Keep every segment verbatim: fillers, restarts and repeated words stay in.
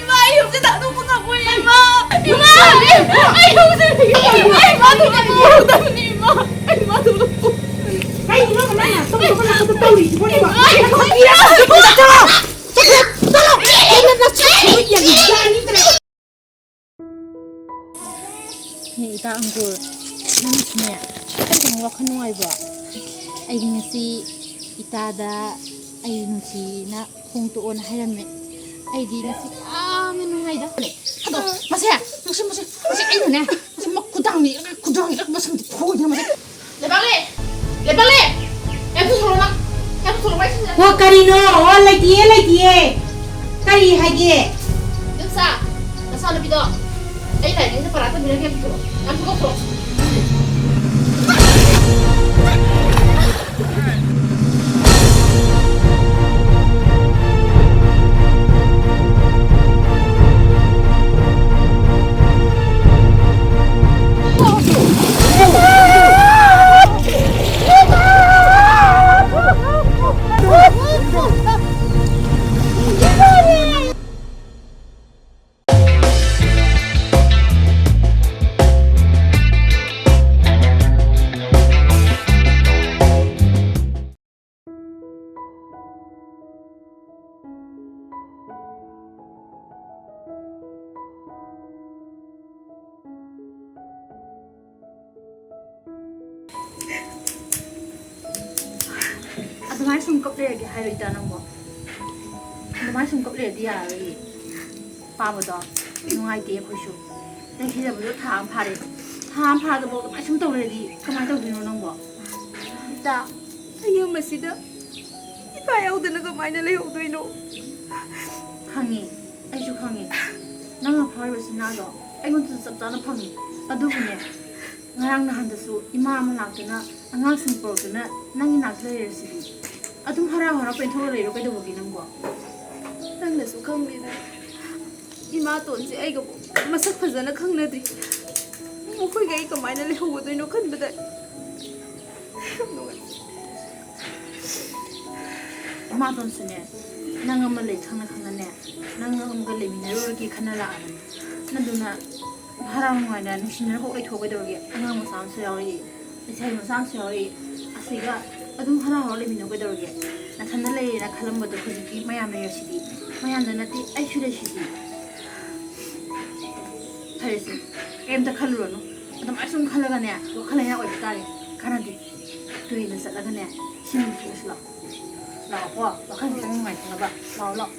ꯏꯃꯥ, ꯑꯩ ꯍꯧꯖꯤꯛ ꯊꯥꯗꯣꯛꯄ ꯉꯝꯃꯣꯏ, ꯏꯃꯥ꯫ ꯏꯃꯥ, ꯑꯩ ꯍꯧꯖꯤꯛ, ꯑꯩ ꯏꯃꯥ ꯊꯣꯛꯂꯛꯄ ꯉꯝꯗꯕꯅꯤ, ꯏꯃꯥ꯫ ꯑꯩ ꯏꯃꯥ ꯊꯣꯛꯂꯛꯄ ꯀꯩꯒꯤꯅꯣ ꯅꯪꯅ ꯇꯧꯗꯕ ꯂꯥꯛꯄꯗ ꯇꯧꯔꯤꯁꯤꯕꯣ? ꯏꯃꯥ, ꯏꯃꯥ, ꯏꯃꯥ꯫ ꯆꯠꯂꯣ! ꯆꯠꯂꯣ! ꯆꯠꯂꯣ! ꯆꯠꯂꯣ! ꯍꯦ ꯏꯇꯥ ꯑꯪꯀꯨꯔ, ꯅꯪꯁꯨꯅꯦ ꯈꯤꯇꯪ ꯋꯥꯈꯜ ꯅꯨꯡꯉꯥꯏꯕ꯭ꯔꯣ? ꯑꯩꯗꯤ ꯉꯁꯤ ꯏꯇꯥꯗ ꯑꯩ ꯅꯨꯡꯁꯤꯅ ꯍꯣꯡꯗꯣꯛꯑꯣꯅ ꯍꯥꯏꯔꯝꯃꯦ꯫ ꯑꯩꯗꯤ ꯉꯁꯤ ꯌꯥꯝꯅ ꯅꯨꯡꯉꯥꯏꯗ꯫ ꯑꯗꯣ ꯃꯁꯦ, ꯃꯁꯦ, ꯃꯁꯦ, ꯃꯁꯦ ꯑꯩꯅꯅꯦ, ꯃꯁꯦ ꯃꯈꯨꯗꯥꯡ ꯌꯦꯛꯑꯒ, ꯈꯨꯗꯥꯡ ꯌꯦꯛꯑꯒ ꯃꯁꯝꯗꯤ ꯐꯣꯏꯗꯅ ꯃꯁꯦ꯫ ꯂꯩꯕꯥꯛꯂꯦ! ꯂꯩꯕꯥꯛꯂꯦ! ꯌꯥꯝ ꯊꯨꯅ ꯁꯣꯔꯛꯑꯣ ꯅꯪ! ꯌꯥꯝ ꯊꯨꯅ ꯁꯣꯔꯛꯑꯣ, ꯑꯩ ꯁꯤꯗ꯫ ꯍꯣ, ꯀꯔꯤꯅꯣ? ꯍꯣ, ꯂꯩꯇꯤꯌꯦ, ꯂꯩꯇꯤꯌꯦ꯫ ꯀꯔꯤ ꯍꯥꯏꯒꯦ? ꯏꯗꯣꯝꯆꯥ, ꯅꯆꯥꯅꯨꯄꯤꯗꯣ ꯑꯩ ꯂꯥꯏꯔꯤꯛ ꯑꯃꯗ ꯄꯔꯥ ꯇꯝꯕꯤꯔꯒꯦ, ꯌꯥꯝ ꯊꯨꯅ ꯁꯣꯔꯛꯑꯣ꯫ ꯌꯥꯝ ꯊꯨꯅ ꯁꯣꯔꯛꯑꯣ꯫ ꯑꯗꯨꯃꯥꯏꯅ ꯁꯨꯝ ꯀꯞ ꯂꯩꯔꯗꯤ ꯍꯥꯏꯔꯣꯏꯗ ꯅꯪꯕꯣ꯫ ꯑꯗꯨꯃꯥꯏꯅ ꯁꯨꯝ ꯀꯞ ꯂꯩꯔꯗꯤ ꯌꯥꯔꯔꯣꯏꯌꯦ꯫ ꯄꯥꯕꯗꯣ ꯅꯨꯡꯉꯥꯏꯇꯦ ꯑꯩꯈꯣꯏꯁꯨ꯫ ꯅꯪ ꯁꯤꯖꯕꯗꯣ ꯊꯥ ꯑꯃ ꯐꯥꯔꯦ꯫ ꯊꯥ ꯑꯃ ꯐꯥꯗꯕꯧ ꯑꯗꯨꯃꯥꯏꯅ ꯁꯨꯝ ꯇꯧ ꯂꯩꯔꯗꯤ ꯀꯃꯥꯏꯅ ꯇꯧꯗꯣꯏꯅꯣ ꯅꯪꯕꯣ? ꯏꯇꯥ, ꯑꯌꯨꯝ ꯑꯁꯤꯗ ꯏꯄꯥ ꯌꯥꯎꯗꯅ ꯀꯃꯥꯏꯅ ꯂꯩꯍꯧꯗꯣꯏꯅꯣ? ꯈꯪꯉꯦ, ꯑꯩꯁꯨ ꯈꯪꯉꯦ꯫ ꯅꯪꯅ ꯐꯥꯔꯤꯕ ꯁꯤꯅꯥꯗꯣ ꯑꯩꯉꯣꯟꯗꯁꯨ ꯆꯞ ꯆꯥꯅ ꯐꯪꯉꯦ꯫ ꯑꯗꯨꯕꯨꯅꯦ, ꯉꯔꯥꯡ ꯅꯍꯥꯟꯗꯁꯨ ꯏꯃꯥ ꯑꯃ ꯂꯥꯛꯇꯨꯅ ꯑꯉꯥꯡꯁꯤꯡ ꯄꯨꯔꯛꯇꯨꯅ ꯅꯪꯒꯤ ꯅꯥꯛꯇ ꯂꯩꯔꯁꯤꯗꯤ꯫ ꯑꯗꯨꯝ ꯍꯔꯥꯎ ꯍꯔꯥꯎ ꯄꯦꯟꯊꯣꯛꯑ ꯂꯩꯔꯣ ꯀꯩꯗꯧꯕꯒꯤ ꯅꯪꯕꯣ? ꯅꯪꯅꯁꯨ ꯈꯪꯉꯦꯗꯅ, ꯏꯃꯥꯇꯣꯟꯁꯦ ꯑꯩꯒꯕꯨ ꯃꯁꯛ ꯐꯖꯅ ꯈꯪꯅꯗ꯭ꯔꯤ꯫ ꯃꯈꯣꯏꯒ ꯑꯩ ꯀꯃꯥꯏꯅ ꯂꯩꯍꯧꯒꯗꯣꯏꯅꯣ ꯈꯟꯕꯗ ꯌꯥꯝ ꯅꯨꯡꯉꯥꯏꯇꯦ꯫ ꯃꯥꯇꯣꯟꯁꯨꯅꯦ, ꯅꯪ ꯑꯃ ꯂꯩ ꯈꯪꯅ ꯈꯪꯅꯅꯦ, ꯅꯪ ꯑꯃꯒ ꯂꯩꯃꯤꯟꯅꯔꯨꯔꯒꯦ ꯈꯟꯅ ꯂꯥꯛꯑꯕꯅꯦ꯫ ꯑꯗꯨꯅ ꯍꯔꯥꯎ ꯅꯨꯡꯉꯥꯏꯅ ꯅꯨꯡꯁꯤꯅꯔ ꯀꯣꯛ ꯂꯩꯊꯣꯛꯀꯗꯧꯔꯒꯦ꯫ ꯑꯉꯥꯡ ꯃꯆꯥ ꯑꯃꯁꯨ ꯌꯥꯎꯔꯤ, ꯂꯩꯁꯥꯕꯤ ꯃꯆꯥ ꯑꯃꯁꯨ ꯌꯥꯎꯔꯤ꯫ ꯑꯁꯤꯒ ꯑꯗꯨꯝ ꯍꯔꯥꯎ ꯍꯔꯥꯎ ꯂꯩꯃꯤꯟꯅꯧ ꯀꯩꯗꯧꯔꯒꯦ? ꯅꯊꯟꯗ ꯂꯩꯔꯦꯅ ꯈꯜꯂꯝꯕꯗꯣ ꯍꯧꯖꯤꯛꯇꯤ ꯃꯌꯥꯝ ꯂꯩꯔꯁꯤꯗꯤ꯫ ꯃꯌꯥꯝꯗ ꯅꯠꯇꯦ, ꯑꯩꯁꯨ ꯂꯩꯁꯤꯗꯤ꯫ ꯐꯔꯦꯁꯦ, ꯀꯩꯝꯇ ꯈꯜꯂꯨꯔꯅꯨ꯫ ꯑꯗꯨꯃꯥꯏꯅ ꯁꯨꯝ ꯈꯜꯂꯒꯅꯦ, ꯋꯥꯈꯜ ꯂꯩꯅꯥ ꯑꯣꯏꯕ ꯇꯥꯔꯦ꯫ ꯀꯥꯟꯅꯗꯦ꯫ ꯇꯨꯔꯦꯜꯗ ꯆꯠꯂꯒꯅꯦ, ꯏꯁꯤꯡ ꯊꯣꯛꯎꯁꯤ ꯂꯥꯛꯑꯣ꯫ ꯂꯥꯛꯑꯣꯀꯣ, ꯋꯥꯈꯜ ꯈꯤꯇꯪ ꯅꯨꯡꯉꯥꯏꯊꯣꯛꯅꯕ꯫ ꯂꯥꯛꯑꯣ, ꯂꯥꯛꯑꯣ꯫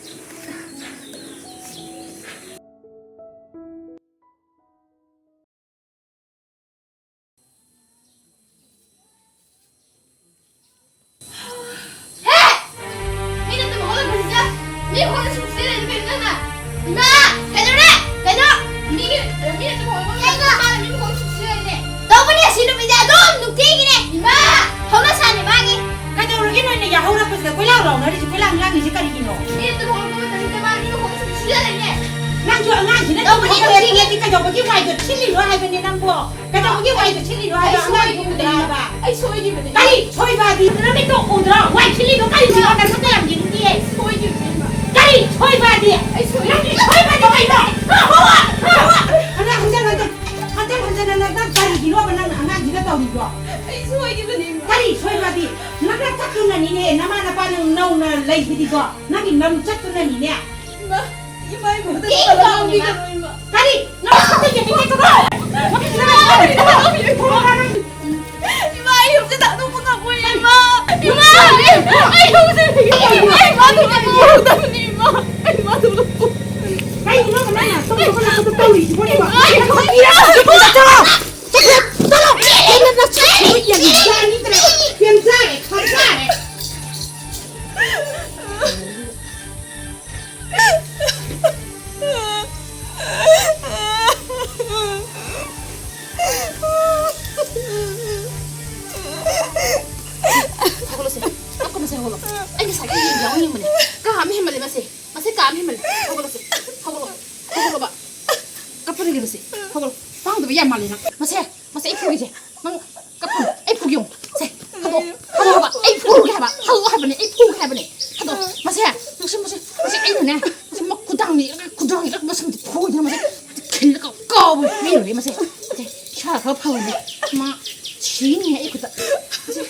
ꯍꯦ! ꯃꯤꯅ ꯇꯨꯝ ꯍꯧꯒꯠꯂꯛꯄꯁꯤꯗ ꯃꯤ ꯍꯧꯒꯠꯂ ꯁꯨꯝ ꯆꯦꯜ ꯂꯩꯔꯤꯗꯨ ꯀꯩꯅꯣ ꯅꯪꯅ? ꯏꯃꯥ! ꯀꯩꯗꯧꯔꯦ? ꯀꯩꯅꯣ? ꯃꯤꯒꯤ, ꯃꯤꯅ ꯇꯨꯝ ꯍꯧꯒꯠꯂꯛꯄ ꯀꯩꯅꯣ? ꯃꯥꯅ ꯃꯤ ꯍꯧꯒꯠꯂ ꯁꯨꯝ ꯆꯦꯜ ꯂꯩꯔꯤꯅꯦ꯫ ꯇꯧꯕꯅꯦ ꯑꯁꯤ ꯅꯨꯄꯤꯁꯦ ꯑꯗꯨꯝ ꯅꯨꯡꯇꯤꯒꯤꯅꯦ꯫ ꯏꯃꯥ! ꯍꯧꯅꯁꯥꯅꯦ ꯃꯥꯒꯤ꯫ ꯀꯩꯗꯧꯔꯒꯦ ꯅꯣꯏꯅ ꯌꯥꯍꯧꯔꯛꯄꯁꯤꯗ ꯀꯣꯏꯂꯥꯎ ꯂꯥꯎꯅꯔꯤꯁꯦ, ꯀꯣꯏꯂꯥꯡ ꯂꯥꯡꯉꯤꯁꯦ ꯀꯔꯤꯒꯤꯅꯣ? ꯃꯤꯅ ꯇꯨꯝ ꯍꯧꯒꯠꯂꯛꯄ ꯃꯇꯝꯁꯤꯗ ꯃꯥꯅ ꯃꯤ ꯍꯧꯒꯠꯂ ꯁꯨꯝ ꯆꯦꯜ ꯂꯩꯔꯤꯅꯦ꯫ ꯅꯪꯁꯨ ꯑꯉꯥꯡꯁꯤꯅ ꯇꯧꯕꯅꯦ ꯇꯨꯝ ꯍꯧꯒꯠꯂꯛꯑꯦ ꯅꯨꯡꯇꯤꯒꯤ꯫ ꯍꯥꯏꯔꯗꯤ ꯀꯩꯗꯧꯕꯒꯤ ꯋꯥꯏꯗꯣ ꯁꯤꯜꯂꯤꯅꯣ ꯍꯥꯏꯕꯅꯦ ꯅꯪꯕꯣ? ꯀꯩꯗꯧꯕꯒꯤ ꯋꯥꯏꯗꯣ ꯁꯤꯜꯂꯤꯅꯣ ꯍꯥꯏꯕ? ꯑꯩ ꯑꯉꯥꯡ ꯁꯣꯏꯈꯤꯕꯅꯦ, ꯌꯣꯛꯄꯗ ꯍꯥꯏꯕ? ꯑꯩ ꯁꯣꯏꯈꯤꯕꯅꯦ꯫ ꯀꯔꯤ ꯁꯣꯏꯕꯗꯤ? ꯅꯃꯤꯠꯇꯣ ꯎꯗ꯭ꯔꯣ? ꯋꯥꯏ ꯁꯤꯜꯂꯤꯗꯣ ꯀꯔꯤꯒꯤꯅꯣ? ꯅꯁꯛꯇꯣ ꯌꯥꯝ ꯌꯦꯡꯅꯤꯡꯗꯤꯌꯦ꯫ ꯁꯣꯏꯈꯤꯕꯅꯦ, ꯏꯃꯥ꯫ ꯀꯔꯤ ꯁꯣꯏꯕꯗꯤ? ꯑꯩ ꯁꯣꯏꯈꯤꯕꯅꯦ꯫ ꯅꯪꯒꯤ ꯁꯣꯏꯕꯗꯤ ꯀꯩꯅꯣ? ꯍꯟꯖꯟ ꯍꯟꯖꯟ, ꯍꯟꯖꯟ ꯍꯟꯖꯟ ꯅꯪ ꯀꯔꯤꯒꯤꯅꯣꯕ ꯅꯪꯅ ꯑꯉꯥꯡꯁꯤꯗ ꯇꯧꯔꯤꯗꯣ? ꯑꯩ ꯁꯣꯏꯈꯤꯕꯅꯦ, ꯏꯃꯥ꯫ ꯀꯔꯤ ꯁꯣꯏꯕꯗꯤ? ꯅꯪꯅ ꯆꯠꯇꯨꯅꯅꯤꯅꯦ, ꯅꯃꯥ ꯅꯄꯥ ꯅꯪ ꯅꯧꯅ ꯂꯩꯈꯤꯗꯤꯗꯣ, ꯅꯪꯒꯤ ꯅꯝ ꯆꯠꯇꯨꯅꯅꯤꯅꯦ꯫ ꯏꯃꯥ, ꯏꯃꯥ, ꯏꯃꯥ, ꯀꯔꯤ? ꯏꯃꯥ, ꯏꯃꯥ, ꯏꯃꯥ, ꯏꯃꯥ, ꯏꯃꯥ, ꯏꯃꯥ, ꯏꯃꯥ, ꯏꯃꯥ, ꯏꯃꯥ, ꯑꯩ ꯌꯨꯝꯁꯦ ꯊꯥꯗꯣꯛꯄ ꯉꯝꯃꯣꯏ, ꯏꯃꯥ꯫ ꯏꯃꯥ, ꯑꯩ ꯌꯨꯝꯁꯦ, ꯏꯃꯥ, ꯏꯃꯥ, ꯊꯣꯛꯂꯛꯄ ꯉꯝꯗꯕꯅꯤ, ꯏꯃꯥ꯫ ꯏꯃꯥ, ꯊꯣꯛꯂꯛꯄ꯫ ꯀꯩꯒꯤꯅꯣ ꯅꯪꯅ ꯇꯧꯔꯤꯁꯤꯕꯣ? ꯏꯃꯥ, ꯏꯃꯥ, ꯏꯃꯥ, ꯆꯠꯂꯣ, ꯆꯠꯂꯣ, ꯆꯠꯂꯣ꯫ ꯄꯦꯝꯖꯥꯔꯦ, ꯈꯪꯖꯥꯔꯦ꯫ ꯍꯧꯒꯠꯂꯣꯁꯦ꯫ ꯀꯞꯀꯅꯨꯁꯦ, ꯍꯧꯒꯠꯂꯣ꯫ ꯑꯩ ꯉꯁꯥꯏꯗꯒꯤ ꯌꯦꯡ ꯌꯥꯎꯍꯟꯅꯤꯡꯕꯅꯦ꯫ ꯀꯥ ꯑꯃ ꯍꯦꯟꯃꯜꯂꯦ ꯃꯁꯦ꯫ ꯃꯁꯦ ꯀꯥ ꯑꯃ ꯍꯦꯟꯃꯜꯂꯦ꯫ ꯍꯧꯒꯠꯂꯣꯁꯦ꯫ ꯍꯧꯒꯠꯂꯣ꯫ ꯍꯧꯒꯠꯂꯣꯕ꯫ ꯀꯞꯄꯅ ꯂꯩꯕꯁꯦ꯫ ꯍꯧꯒꯠꯂꯣ꯫ ꯄꯥꯡꯗꯕ ꯌꯥꯝ ꯃꯥꯜꯂꯦ ꯅꯪ꯫ ꯃꯁꯦ꯫ ꯃꯁꯦ ꯑꯩ ꯐꯨꯒꯦꯁꯦ꯫ ꯅꯪ ꯀꯞꯄꯅꯨ꯫ ꯑꯩ ꯐꯨꯒꯦ ꯌꯦꯡꯉꯨ꯫ ꯁꯦ꯫ ꯊꯥꯗꯣꯛꯑꯣ꯫ ꯊꯥꯗꯣꯛꯑꯣ ꯍꯥꯏꯕ꯫ ꯑꯩ ꯐꯨꯒꯦ ꯍꯥꯏꯕꯅꯦ꯫ ꯑꯩ ꯐꯨꯒꯦ ꯍꯥꯏꯕꯅꯦ꯫ ꯃꯁꯤ, ꯃꯁꯤ, ꯃꯁꯤ ꯑꯩꯅꯅꯦ, ꯃꯁꯤ ꯃꯈꯨꯗꯥꯡꯅ ꯏꯔꯒ, ꯈꯨꯗꯥꯡ ꯏꯔꯒ ꯃꯁꯝꯗꯤ ꯐꯣꯏꯗꯅ ꯃꯁꯤ ꯈꯤꯜꯂꯒ ꯀꯥꯎꯕ ꯄꯤꯔꯨꯔꯦ ꯃꯁꯦ꯫ ꯃꯁꯦ ꯏꯁꯥ ꯈꯔ ꯐꯕꯅꯦ꯫ ꯃꯥ ꯁꯤꯅꯤ ꯑꯩ ꯈꯨꯠꯇ꯫ ꯃꯁꯦ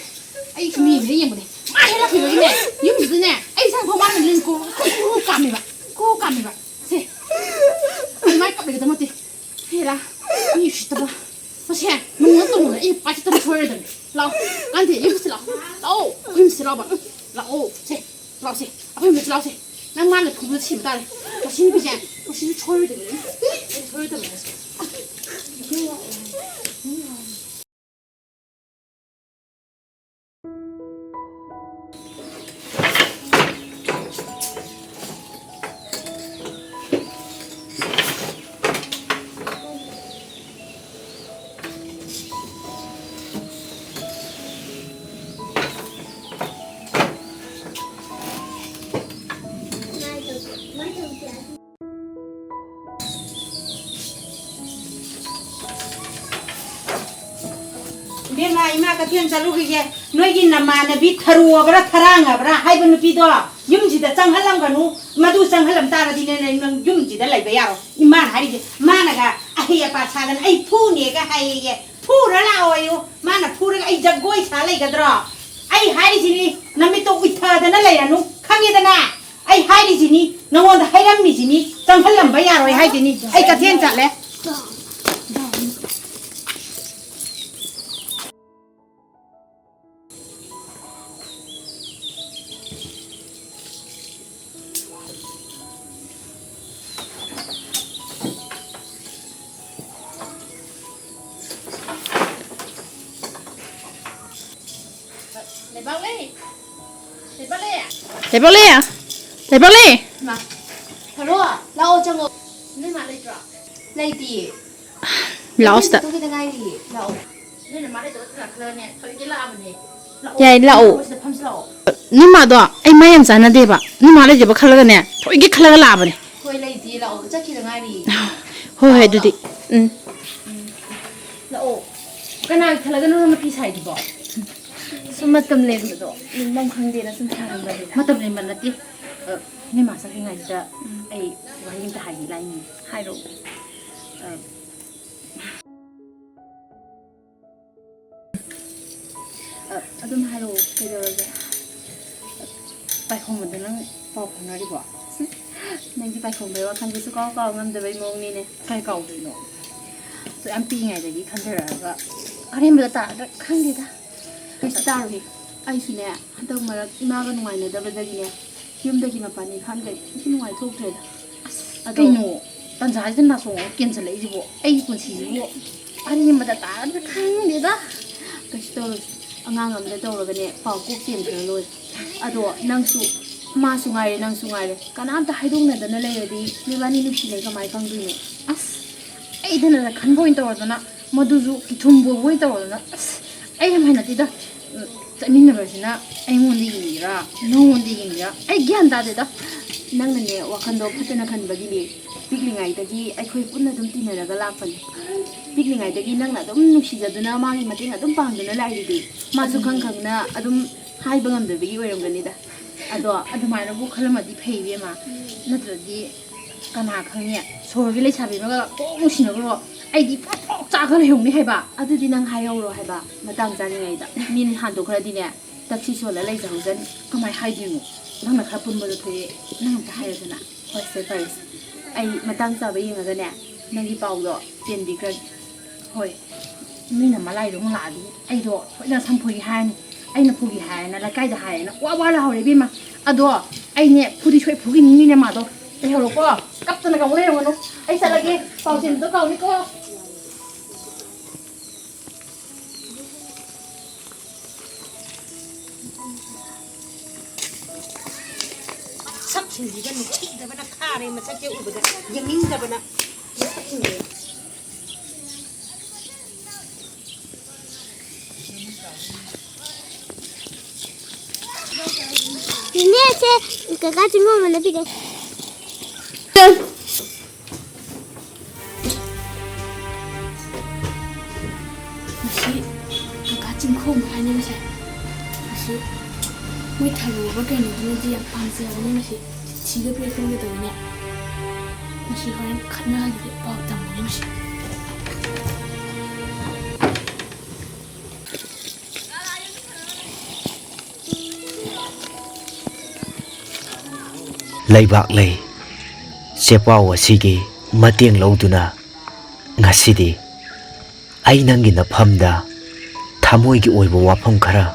ꯑꯩ ꯃꯤꯁꯤꯗ ꯌꯦꯡꯕꯅꯦ꯫ ꯃꯥ ꯍꯦꯜꯂꯛꯈꯤꯕꯒꯤꯅꯦ, ꯌꯨꯝꯁꯤꯗꯅꯦ, ꯑꯩ ꯏꯁꯥ ꯐꯥꯎ ꯃꯥꯅ ꯂꯦꯟ ꯀꯣ-, ꯀꯣ-, ꯀꯣ ꯀꯥꯝꯃꯦꯕ꯫ ꯀꯣ ꯀꯥꯝꯃꯦꯕ꯫ ꯁꯦ꯫ ꯑꯗꯨꯃꯥꯏꯅ ꯀꯞꯂꯒꯗꯕ ꯅꯠꯇꯦ꯫ ꯍꯦꯔꯥ, ꯃꯤ ꯎꯁꯤꯠꯇꯕ꯫ ꯃꯁꯦ, ꯅꯣꯡꯃ ꯇꯣꯡꯕꯗ ꯑꯩ ꯄꯥꯏꯈꯠꯇꯕ ꯁꯣꯏꯔꯗꯕꯅꯤ꯫ ꯂꯥꯛꯑꯣ, ꯀꯥꯟꯗꯦ, ꯌꯨꯝꯁꯤ ꯂꯥꯛꯑꯣ꯫ ꯂꯥꯛꯑꯣ, ꯑꯩꯈꯣꯏ ꯌꯨꯝꯁꯤ ꯂꯥꯛꯑꯣ꯫ ꯂꯥꯛꯑꯣ, ꯁꯦ, ꯂꯥꯛꯑꯣ, ꯁꯦ, ꯑꯩꯈꯣꯏ ꯌꯨꯝꯁꯤ ꯂꯥꯛꯑꯣ, ꯁꯦ꯫ ꯅꯪ ꯃꯥꯅ ꯐꯨꯕꯗ ꯁꯤꯕ ꯇꯥꯔꯦ꯫ ꯃꯁꯤ ꯅꯨꯄꯤꯁꯦ, ꯃꯁꯤꯁꯨ ꯁꯣꯏꯔꯣꯏꯗꯕꯅꯤ꯫ ꯑꯩ ꯁꯣꯏꯔꯣꯏꯗꯕꯅꯤ, ꯃꯁꯤ꯫ ꯏꯕꯦꯝꯃ, ꯏꯃꯥ ꯀꯩꯊꯦꯜ ꯆꯠꯂꯨꯈꯤꯒꯦ꯫ ꯅꯣꯏꯒꯤ ꯅꯃꯥꯟꯅꯕꯤ ꯊꯔꯨꯑꯕ꯭ꯔꯥ ꯊꯔꯥꯡꯉꯕ꯭ꯔꯥ ꯍꯥꯏꯕ ꯅꯨꯄꯤꯗꯣ ꯌꯨꯝꯁꯤꯗ ꯆꯪꯍꯜꯂꯝꯒꯅꯨ꯫ ꯃꯗꯨ ꯆꯪꯍꯜꯂꯝ ꯇꯥꯔꯗꯤꯅꯦ, ꯅꯪ ꯌꯨꯝꯁꯤꯗ ꯂꯩꯕ ꯌꯥꯔꯣꯏ꯫ ꯏꯃꯥꯅ ꯍꯥꯏꯔꯤꯁꯦ, ꯃꯥꯅꯒ ꯑꯍꯩ ꯑꯄꯥ ꯁꯥꯗꯅ ꯑꯩ ꯐꯨꯅꯦꯒ ꯍꯥꯏꯌꯦ꯫ ꯐꯨꯔ ꯂꯥꯛꯑꯣꯌꯨ꯫ ꯃꯥꯅ ꯐꯨꯔꯒ ꯑꯩ ꯖꯒꯣꯏ ꯁꯥ ꯂꯩꯒꯗ꯭ꯔꯣ? ꯑꯩ ꯍꯥꯏꯔꯤꯁꯤꯅꯤ, ꯅꯃꯤꯠꯇꯣ ꯎꯏꯊꯗꯅ ꯂꯩꯔꯅꯨ, ꯈꯪꯉꯦꯗꯅ? ꯑꯩ ꯍꯥꯏꯔꯤꯁꯤꯅꯤ, ꯅꯉꯣꯟꯗ ꯍꯥꯏꯔꯝꯃꯤꯁꯤꯅꯤ, ꯆꯪꯍꯜꯂꯝꯕ ꯌꯥꯔꯣꯏ ꯍꯥꯏꯁꯤꯅꯤ꯫ ꯑꯩ ꯀꯩꯊꯦꯜ ꯆꯠꯂꯦ꯫ ꯂꯩꯕꯥꯛꯂꯩ! ꯂꯩꯕꯥꯛꯂꯩ! ꯂꯩꯕꯥꯛꯂꯩ! ꯂꯩꯕꯥꯛꯂꯩ! ꯏꯃꯥ, ꯊꯔꯣ, ꯂꯥꯛꯑꯣ, ꯆꯪꯉꯣ꯫ ꯅꯣꯏ ꯃꯥ ꯂꯩꯇ꯭ꯔꯣ? ꯂꯩꯇꯤꯌꯦ꯫ ꯂꯥꯛꯑꯣ ꯁꯤꯗ꯫ ꯆꯠꯊꯣꯛꯈꯤꯗ ꯉꯥꯏꯔꯤꯌꯦ꯫ ꯂꯥꯛꯑꯣ꯫ ꯅꯣꯏ ꯅꯃꯥ ꯂꯩꯇꯕ ꯈꯔ ꯈꯜꯂꯒꯅꯦ, ꯊꯑꯣꯏꯀꯤ ꯂꯥꯛꯑꯕꯅꯦ꯫ ꯂꯥꯛꯑꯣ꯫ ꯌꯥꯏ, ꯂꯥꯛꯑꯣ꯫ ꯁꯤꯗ ꯐꯝꯁꯤ ꯂꯥꯛꯑꯣ꯫ ꯅꯣꯏ ꯃꯥꯗꯣ ꯑꯩ ꯃꯥ ꯌꯥꯝ ꯆꯥꯟꯅꯗꯦꯕ꯫ ꯅꯣꯏ ꯃꯥ ꯂꯩꯇꯕ ꯈꯜꯂꯒꯅꯦ, ꯊꯑꯣꯏꯀꯤ ꯈꯜꯂꯒ ꯂꯥꯛꯑꯕꯅꯦ꯫ ꯍꯣꯏ, ꯂꯩꯇꯤꯌꯦ, ꯂꯥꯛꯑꯣ꯫ ꯆꯠꯈꯤꯗ ꯉꯥꯏꯔꯤꯌꯦ꯫ ꯍꯣꯏ, ꯍꯣꯏ, ꯂꯥꯛꯑꯣ, ꯑꯗꯨꯗꯤ꯫ ꯂꯥꯛꯑꯣ꯫ ꯎꯝ꯫ ꯎꯝ꯫ ꯂꯥꯛꯑꯣ꯫ ꯀꯅꯥꯒꯤ ꯈꯜꯂꯒꯅꯣ ꯅꯪ ꯃꯊꯤ ꯁꯥꯏꯗꯨꯕꯣ? ꯁꯨꯝ ꯃꯇꯝ ꯂꯦꯟꯕꯗꯣ ꯅꯤꯡꯕꯝ ꯈꯪꯗꯦꯅ ꯁꯨꯝ ꯁꯥꯔꯝꯕꯅꯤꯗ꯫ ꯃꯇꯝ ꯂꯦꯟꯕ ꯅꯠꯇꯦ꯫ ꯑ, ꯅꯣꯏ ꯃꯥ ꯆꯠꯈ꯭ꯔꯤꯉꯩꯁꯤꯗ ꯎꯝ꯫ ꯑꯩ ꯋꯥꯔꯤ ꯑꯝꯇ ꯍꯥꯏꯒꯦ ꯂꯥꯛꯏꯅꯦ꯫ ꯍꯥꯏꯔꯛꯑꯣ꯫ ꯑ, ꯑ, ꯑꯗꯨꯝ ꯍꯥꯏꯔꯛꯑꯣ, ꯀꯩꯗꯧꯔꯒꯦ? ꯄꯥꯏꯈꯣꯝꯕꯗꯣ ꯅꯪ ꯄꯥꯎ ꯐꯥꯎꯅꯔꯤꯕꯣ? ꯅꯪꯗꯤ ꯄꯥꯏꯈꯣꯝꯕꯒꯤ ꯋꯥꯈꯜꯁꯦ ꯁꯨꯛꯀꯥꯎ ꯀꯥꯎ ꯉꯝꯗꯕꯩ ꯃꯑꯣꯡꯅꯤꯅꯦ꯫ ꯀꯥꯏ ꯀꯥꯎꯗꯣꯏꯅꯣ? ꯑꯁꯨꯛ ꯌꯥꯝ ꯄꯤꯛꯏꯉꯩꯗꯒꯤ ꯈꯟꯊꯔꯛꯑꯒ ꯑꯔꯦꯝꯕꯗ ꯇꯥꯔꯗ꯭ꯔꯥ ꯈꯪꯗꯦꯗ꯫ ꯀꯩꯁꯨ ꯇꯥꯔꯣꯏ꯫ ꯑꯩꯁꯨꯅꯦ, ꯍꯟꯗꯛ ꯃꯔꯛ ꯏꯃꯥꯒ ꯅꯨꯡꯉꯥꯏꯅꯗꯕꯗꯒꯤꯅꯦ, ꯌꯨꯝꯗꯒꯤ ꯃꯄꯥꯟ ꯏꯝꯐꯥꯜꯒ ꯏꯟꯊꯤ ꯅꯨꯡꯉꯥꯏ ꯊꯣꯛꯇ꯭ꯔꯦꯗ꯫ ꯑꯁ, ꯑꯗꯣ ꯀꯩꯅꯣ? ꯇꯟꯖꯥꯁꯤꯗ ꯅꯥꯆꯣꯡ ꯑꯃ ꯀꯦꯟꯁꯜꯂꯛꯏꯁꯤꯕꯣ? ꯑꯩꯒꯤ ꯄꯨꯟꯁꯤꯁꯤꯕꯨ ꯑꯔꯦꯝꯕꯗ ꯇꯥꯔꯗ꯭ꯔꯥ ꯈꯪꯗꯦꯗ꯫ ꯀꯩꯁꯨ ꯇꯧꯔꯣꯏ꯫ ꯑꯉꯥꯡ ꯑꯃꯗ ꯇꯧꯔꯒꯅꯦ, ꯄꯥꯎ ꯀꯣꯛ ꯆꯦꯟꯈ꯭ꯔ ꯂꯣꯏꯔꯦ꯫ ꯑꯗꯣ ꯅꯪꯁꯨ, ꯃꯥꯁꯨ ꯉꯥꯏꯔꯦ, ꯅꯪꯁꯨ ꯉꯥꯏꯔꯦ, ꯀꯅꯥꯝꯇ ꯍꯥꯏꯗꯣꯛꯅꯗꯅ ꯂꯩꯔꯗꯤ ꯅꯣꯏꯕꯥꯅꯤ ꯅꯨꯡꯁꯤꯅꯩ ꯀꯃꯥꯏ ꯈꯪꯗꯣꯏꯅꯣ? ꯑꯁ, ꯑꯩꯗꯅ ꯈꯟꯕ ꯑꯣꯏꯅ ꯇꯧꯔꯗꯅ, ꯃꯗꯨꯁꯨ ꯀꯤꯊꯨꯝ ꯄꯨꯕ ꯑꯣꯏꯅ ꯇꯧꯔꯗꯅ, ꯑꯁ, ꯑꯩ ꯌꯥꯝ ꯍꯩꯅꯗꯦꯗ꯫ ꯎꯝ, ꯆꯠꯃꯤꯟꯅꯕꯁꯤꯅ ꯑꯩꯉꯣꯟꯗ ꯌꯦꯡꯉꯤꯔꯥ, ꯅꯉꯣꯟꯗ ꯌꯦꯡꯉꯤꯔꯥ? ꯑꯩ ꯒ꯭ꯌꯥꯟ ꯇꯥꯗꯦꯗ꯫ ꯅꯪꯅꯅꯦ, ꯋꯥꯈꯜꯗꯣ ꯐꯠꯇꯅ ꯈꯟꯕꯒꯤꯅꯦ꯫ ꯄꯤꯛꯂꯤꯉꯩꯗꯒꯤ ꯑꯩꯈꯣꯏ ꯄꯨꯟꯅ ꯑꯗꯨꯝ ꯇꯤꯟꯅꯔꯒ ꯂꯥꯛꯄꯅꯦ꯫ ꯄꯤꯛꯂꯤꯉꯩꯗꯒꯤ ꯅꯪꯅ ꯑꯗꯨꯝ ꯅꯨꯡꯁꯤꯖꯗꯨꯅ ꯃꯥꯒꯤ ꯃꯇꯦꯡ ꯑꯗꯨꯝ ꯄꯥꯡꯗꯨꯅ ꯂꯥꯛꯏꯗꯨꯗꯤ꯫ ꯃꯥꯁꯨ ꯈꯪ ꯈꯪꯅ ꯑꯗꯨꯝ ꯍꯥꯏꯕ ꯉꯝꯗꯕꯒꯤ ꯑꯣꯏꯔꯝꯒꯅꯤꯗ꯫ ꯑꯗꯣ ꯑꯗꯨꯃꯥꯏꯅꯕꯨ ꯈꯜꯂꯝꯃꯗꯤ ꯐꯩ ꯏꯕꯦꯝꯃ꯫ ꯅꯠꯇ꯭ꯔꯗꯤ ꯀꯅꯥ ꯈꯪꯅꯤ? ꯁꯣꯔꯣꯛꯀꯤ ꯂꯩꯁꯥꯕꯤ ꯑꯃꯒ ꯀꯣꯛ ꯅꯨꯡꯁꯤꯅꯈ꯭ꯔꯣ꯫ ꯑꯩꯗꯤ ꯄ꯭ꯔꯣꯛ ꯄ꯭ꯔꯣꯛ ꯆꯥꯛꯑꯒ ꯂꯩꯍꯧꯅꯤ ꯍꯥꯏꯕ꯫ ꯑꯗꯨꯗꯤ ꯅꯪ ꯍꯥꯏꯍꯧꯔꯣ ꯍꯥꯏꯕ, ꯃꯇꯥꯡ ꯆꯥꯔꯤꯉꯩꯗ꯫ ꯃꯤꯅ ꯍꯟꯗꯣꯛꯈ꯭ꯔꯗꯤꯅꯦ, ꯇꯛꯁꯤ ꯁꯣꯜꯂ ꯂꯩꯖꯍꯧꯖꯅꯤ꯫ ꯀꯃꯥꯏ ꯍꯥꯏꯗꯣꯏꯅꯣ? ꯅꯪꯅ ꯈꯔ ꯄꯨꯟꯕꯗꯣ ꯊꯣꯛꯑꯦ, ꯅꯪ ꯑꯝꯇ ꯍꯥꯏꯔꯗꯅ꯫ ꯍꯣꯏ, ꯁꯦ ꯐꯔꯦꯁꯦ꯫ ꯑꯩ ꯃꯇꯥꯡ ꯆꯥꯕ ꯌꯦꯡꯉꯒꯅꯦ, ꯅꯪꯒꯤ ꯄꯥꯎꯗꯣ ꯆꯦꯟꯕꯤꯈ꯭ꯔꯒꯦ꯫ ꯍꯣꯏ, ꯃꯤꯅ ꯃꯂꯥꯏꯗꯣ ꯉꯥꯛꯑꯗꯤ ꯑꯩꯗꯣ ꯁꯣꯏꯗꯅ ꯁꯝꯐꯨꯒꯤ ꯍꯥꯏꯔꯅꯤ꯫ ꯑꯩꯅ ꯐꯨꯒꯤ ꯍꯥꯏꯔꯦꯅ, ꯂꯩꯀꯥꯏꯗ ꯍꯥꯏꯔꯦꯅ ꯋꯥ ꯋꯥ ꯂꯥꯎꯍꯧꯔꯦ ꯏꯕꯦꯝꯃ꯫ ꯑꯗꯣ ꯑꯩꯅꯦ ꯐꯨꯗꯤ ꯁꯣꯏ ꯐꯨꯈꯤꯅꯤ, ꯃꯤꯅ ꯃꯥꯗꯣ꯫ ꯂꯩꯍꯧꯔꯣꯀꯣ, ꯀꯞꯇꯅꯒ ꯑꯃꯨꯛ ꯂꯩꯔꯝꯒꯅꯨ꯫ ꯑꯩ ꯆꯠꯂꯒꯦ, ꯄꯥꯎ ꯆꯦꯟꯕꯗꯣ ꯀꯥꯎꯅꯤꯀꯣ꯫ ꯁꯛꯁꯤꯡꯁꯤꯒ ꯅꯨꯡꯁꯤꯗꯕꯅ ꯈꯥꯔꯦ, ꯃꯁꯛꯁꯦ ꯎꯕꯗ ꯌꯦꯡꯅꯤꯡꯗꯕꯅ꯫ ꯃꯁꯛꯁꯤꯡꯁꯦ꯫ ꯅꯦꯅꯦ, ꯁꯦ ꯀꯀꯥ ꯆꯤꯡꯈꯣꯝꯕꯅ ꯄꯤꯔꯛꯑꯦ꯫ ꯃꯁꯤ ꯀꯀꯥ ꯆꯤꯡꯈꯣꯝꯕ ꯍꯥꯏꯅ ꯉꯁꯥꯏ꯫ ꯃꯁꯤ ꯃꯣꯏ ꯊꯔꯣꯒ ꯀꯩꯅꯣꯗꯨꯅꯗꯤ ꯌꯥꯝ ꯄꯥꯝꯖꯕꯅꯤ ꯃꯁꯤ꯫ ꯆꯤꯊꯤꯒ ꯄꯤꯔꯛꯀꯦ ꯇꯧꯕꯅꯦ꯫ ꯃꯁꯤ ꯍꯣꯔꯦꯟ ꯈꯠꯅꯍꯜꯂꯒꯦ, ꯄꯥꯎ ꯇꯝꯃꯒꯦ ꯃꯁꯤ꯫ ꯂꯩꯕꯥꯛꯂꯩ ꯆꯦꯄꯥꯎ ꯑꯁꯤꯒꯤ ꯃꯇꯦꯡ ꯂꯧꯗꯨꯅ ꯉꯁꯤꯗꯤ ꯑꯩ ꯅꯪꯒꯤ ꯅꯐꯝꯗ ꯊꯃꯣꯏꯒꯤ ꯑꯣꯏꯕ ꯋꯥꯐꯝ ꯈꯔ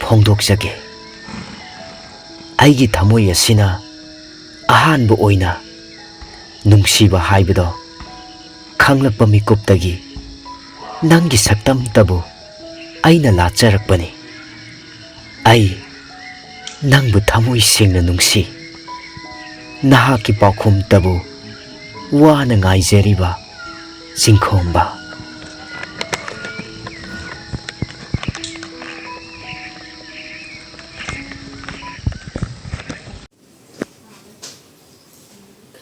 ꯐꯣꯡꯗꯣꯛꯆꯒꯦ꯫ ꯑꯩꯒꯤ ꯊꯃꯣꯏ ꯑꯁꯤꯅ ꯑꯍꯥꯟꯕ ꯑꯣꯏꯅ ꯅꯨꯡꯁꯤꯕ ꯍꯥꯏꯕꯗꯣ ꯈꯪꯂꯛꯄ ꯃꯤꯀꯨꯞꯇꯒꯤ ꯅꯪꯒꯤ ꯁꯛꯇꯝꯇꯕꯨ ꯑꯩꯅ ꯂꯥꯠꯆꯔꯛꯄꯅꯤ꯫ ꯑꯩ ꯅꯪꯕꯨ ꯊꯃꯣꯏ ꯁꯦꯡꯅ ꯅꯨꯡꯁꯤ꯫ ꯅꯍꯥꯛꯀꯤ ꯄꯥꯎꯈꯨꯝꯇꯕꯨ ꯋꯥꯅ ꯉꯥꯏꯖꯔꯤꯕ ꯆꯤꯡꯈꯣꯝꯕ꯫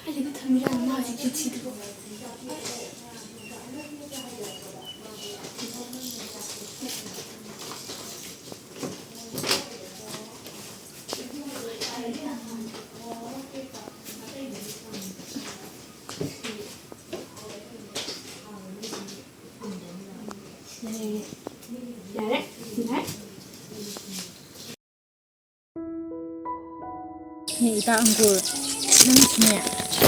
ꯀꯥꯏꯗꯅꯣ ꯊꯝꯃꯤꯔꯥ ꯃꯥ ꯍꯧꯖꯤꯛ ꯆꯤꯊꯤꯗꯨꯕꯣ? ꯌꯥꯔꯦ, ꯌꯥꯔꯦ꯫ ꯍꯦ ꯏꯇꯥ ꯑꯪꯀꯨꯔ, ꯅꯪꯁꯨꯅꯦ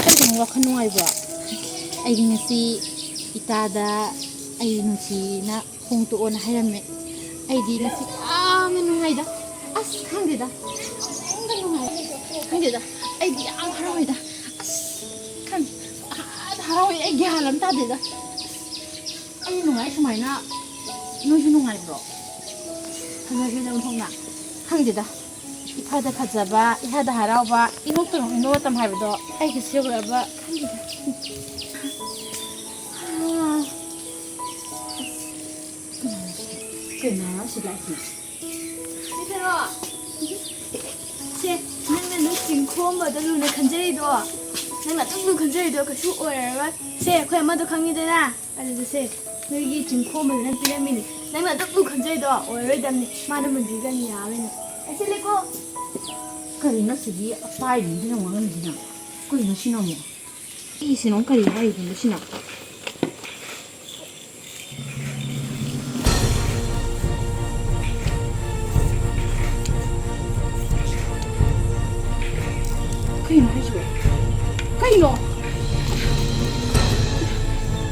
ꯈꯤꯇꯪ ꯋꯥꯈꯜ ꯅꯨꯡꯉꯥꯏꯕ꯭ꯔꯣ? ꯑꯩꯗꯤ ꯉꯁꯤ ꯏꯇꯥꯗ ꯑꯩ ꯅꯨꯡꯁꯤꯅ ꯍꯣꯡꯗꯣꯛꯑꯣꯅ ꯍꯥꯏꯔꯝꯃꯦ꯫ ꯑꯩꯗꯤ ꯉꯁꯤ ꯌꯥꯝꯅ ꯅꯨꯡꯉꯥꯏꯗ꯫ ꯑꯁ, ꯈꯪꯗꯦꯗ, ꯌꯥꯝꯅ ꯅꯨꯡꯉꯥꯏ꯫ ꯈꯪꯗꯦꯗ, ꯑꯩꯗꯤ ꯌꯥꯝ ꯍꯔꯥꯎꯋꯦꯗ꯫ ꯑꯁ, ꯈꯪꯗꯦ, ꯄꯪꯍꯔꯥꯎꯗ ꯍꯔꯥꯎꯋꯦ꯫ ꯑꯩ ꯒ꯭ꯌꯥꯟ ꯑꯃ ꯇꯥꯗꯦꯗ꯫ ꯑꯩ ꯅꯨꯡꯉꯥꯏ ꯁꯨꯃꯥꯏꯅ꯫ ꯅꯣꯏꯁꯨ ꯅꯨꯡꯉꯥꯏꯕ꯭ꯔꯣ? ꯐꯖꯈ꯭ꯔꯦꯗ ꯑꯣꯟꯊꯣꯛꯅ꯫ ꯈꯪꯗꯦꯗ, ꯏꯐꯗ ꯐꯖꯕ, ꯏꯍꯥꯗ ꯍꯔꯥꯎꯕ, ꯏꯅꯣꯛꯇ ꯅꯣꯛꯅꯤꯡꯕ ꯃꯇꯝ ꯍꯥꯏꯕꯗꯣ ꯑꯩꯒꯤꯁꯨ ꯌꯧꯔꯛꯑꯕ ꯈꯪꯗꯦꯗ꯫ ꯀꯩꯅꯣ ꯁꯤ ꯂꯥꯛꯏꯁꯤꯅ? ꯏꯊꯔꯣ, ꯁꯦ, ꯅꯪꯅ ꯅꯣꯏ ꯆꯤꯡꯈꯣꯝꯕꯗ ꯂꯨꯅ ꯈꯟꯖꯔꯤꯗꯣ, ꯅꯪꯅ ꯑꯗꯨꯝ ꯂꯨ ꯈꯟꯖꯔꯤꯗꯣ ꯀꯩꯁꯨ ꯑꯣꯏꯔꯔꯣꯏ꯫ ꯁꯦ, ꯑꯩꯈꯣꯏ ꯑꯃꯗꯣ ꯈꯪꯉꯤꯗꯅ? ꯑꯗꯨꯗ ꯁꯦ, ꯅꯣꯏꯒꯤ ꯆꯤꯡꯈꯣꯝꯕꯗꯨꯅ ꯄꯤꯔꯝꯃꯤꯅꯦ꯫ ꯅꯪꯅ ꯑꯗꯨꯛ ꯂꯨ ꯈꯟꯖꯩꯗꯣ ꯑꯣꯏꯔꯔꯣꯏꯗꯕꯅꯤ꯫ ꯃꯥꯅ ꯃꯨꯟꯕꯤꯒꯅꯤ, ꯌꯥꯔꯣꯏꯅꯦ꯫ ꯆꯦ ꯂꯩꯀꯣ꯫ ꯀꯔꯤꯅꯣ ꯁꯤꯒꯤ ꯄꯥꯏꯔꯤꯁꯤꯅ ꯃꯔꯝꯁꯤꯅ? ꯀꯩꯅꯣ ꯁꯤꯅ ꯑꯃꯨꯛ? ꯑꯩꯁꯤꯅ ꯑꯃꯨꯛ ꯀꯔꯤ ꯍꯥꯏꯔꯤꯅꯣ ꯁꯤꯅ? ꯀꯩꯅꯣ ꯍꯥꯏꯁꯤꯕꯣ? ꯀꯩꯅꯣ?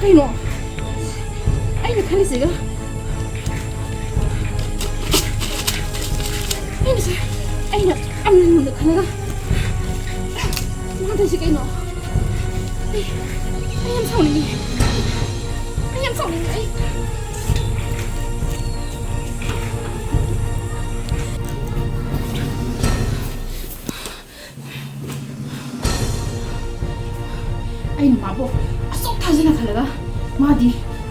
ꯀꯩꯅꯣ? ꯑꯩꯅ ꯈꯜꯂꯤꯁꯤꯒ ꯑꯩꯅ ꯁ-, ꯑꯩꯅ ꯌꯥꯝꯅ ꯂꯨꯅ ꯈꯜꯂꯒ ꯃꯥꯗꯣꯏꯁꯦ ꯀꯩꯅꯣ? ꯑꯩ, ꯑꯩ ꯌꯥꯝ ꯁꯥꯎꯅꯤꯡꯉꯤ꯫ ꯑꯩ ꯌꯥꯝ ꯁꯥꯎꯅꯤꯡꯉꯤ꯫ ꯑꯩ ꯑꯩꯅ ꯃꯥꯕꯨ ꯑꯁꯨꯛ ꯊꯥꯖꯅ ꯈꯜꯂꯒ ꯃꯥꯗꯤ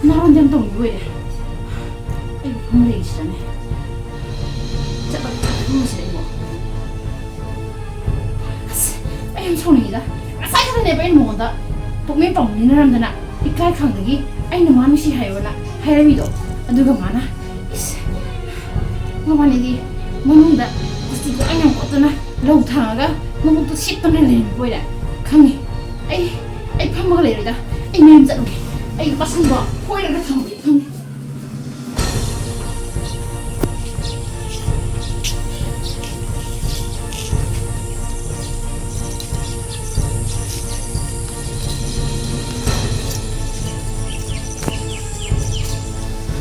ꯅꯥꯔꯣꯟꯗꯤ ꯌꯥꯝ ꯇꯧꯅꯤꯡꯕ ꯑꯣꯏꯔꯦ꯫ ꯑꯩꯕꯨ ꯐꯝ ꯂꯩꯔꯤꯁꯤꯗꯅꯦ꯫ ꯆꯠꯂꯒ ꯐꯝꯃꯁꯤꯗ ꯑꯩꯕꯨ꯫ ꯑꯁ, ꯑꯩ ꯌꯥꯝ ꯁꯥꯎꯅꯤꯡꯉꯤꯗ꯫ ꯉꯁꯥꯏ ꯈꯛꯇꯅꯦꯕ ꯑꯩꯅ ꯃꯉꯣꯟꯗ ꯄꯨꯛꯅꯤꯡ ꯄꯥꯎꯃꯤꯟꯅꯔꯝꯗꯅ ꯏꯀꯥꯏ ꯈꯪꯗꯒꯤ ꯑꯩꯅ ꯃꯥ ꯅꯨꯡꯁꯤ ꯍꯥꯏꯌꯣꯅ ꯍꯥꯏꯔꯝꯃꯤꯗꯣ꯫ ꯑꯗꯨꯒ ꯃꯥꯅ, ꯏꯁ, ꯃꯕꯥꯅꯤꯗꯤ ꯃꯅꯨꯡꯗ ꯀꯨꯁꯤ ꯀꯣꯛ ꯌꯥꯝ ꯈꯣꯠꯇꯅ ꯂꯧ ꯊꯥꯡꯉꯒ ꯃꯕꯨꯛꯇꯣ ꯁꯤꯠꯇꯅ ꯂꯩꯔꯝꯕ ꯑꯣꯏꯔꯦ꯫ ꯈꯪꯉꯦ꯫ ꯑꯩ, ꯑꯩ ꯐꯝꯃꯒ ꯂꯩꯔꯣꯏꯗ꯫ ꯑꯩ ꯃꯌꯨꯝ ꯆꯠꯂꯨꯒꯦ꯫ ꯑꯩ ꯃꯁꯝꯗꯣ ꯐꯣꯏꯔꯒ ꯊꯝꯃꯒꯦ꯫ ꯈꯪꯉꯦ꯫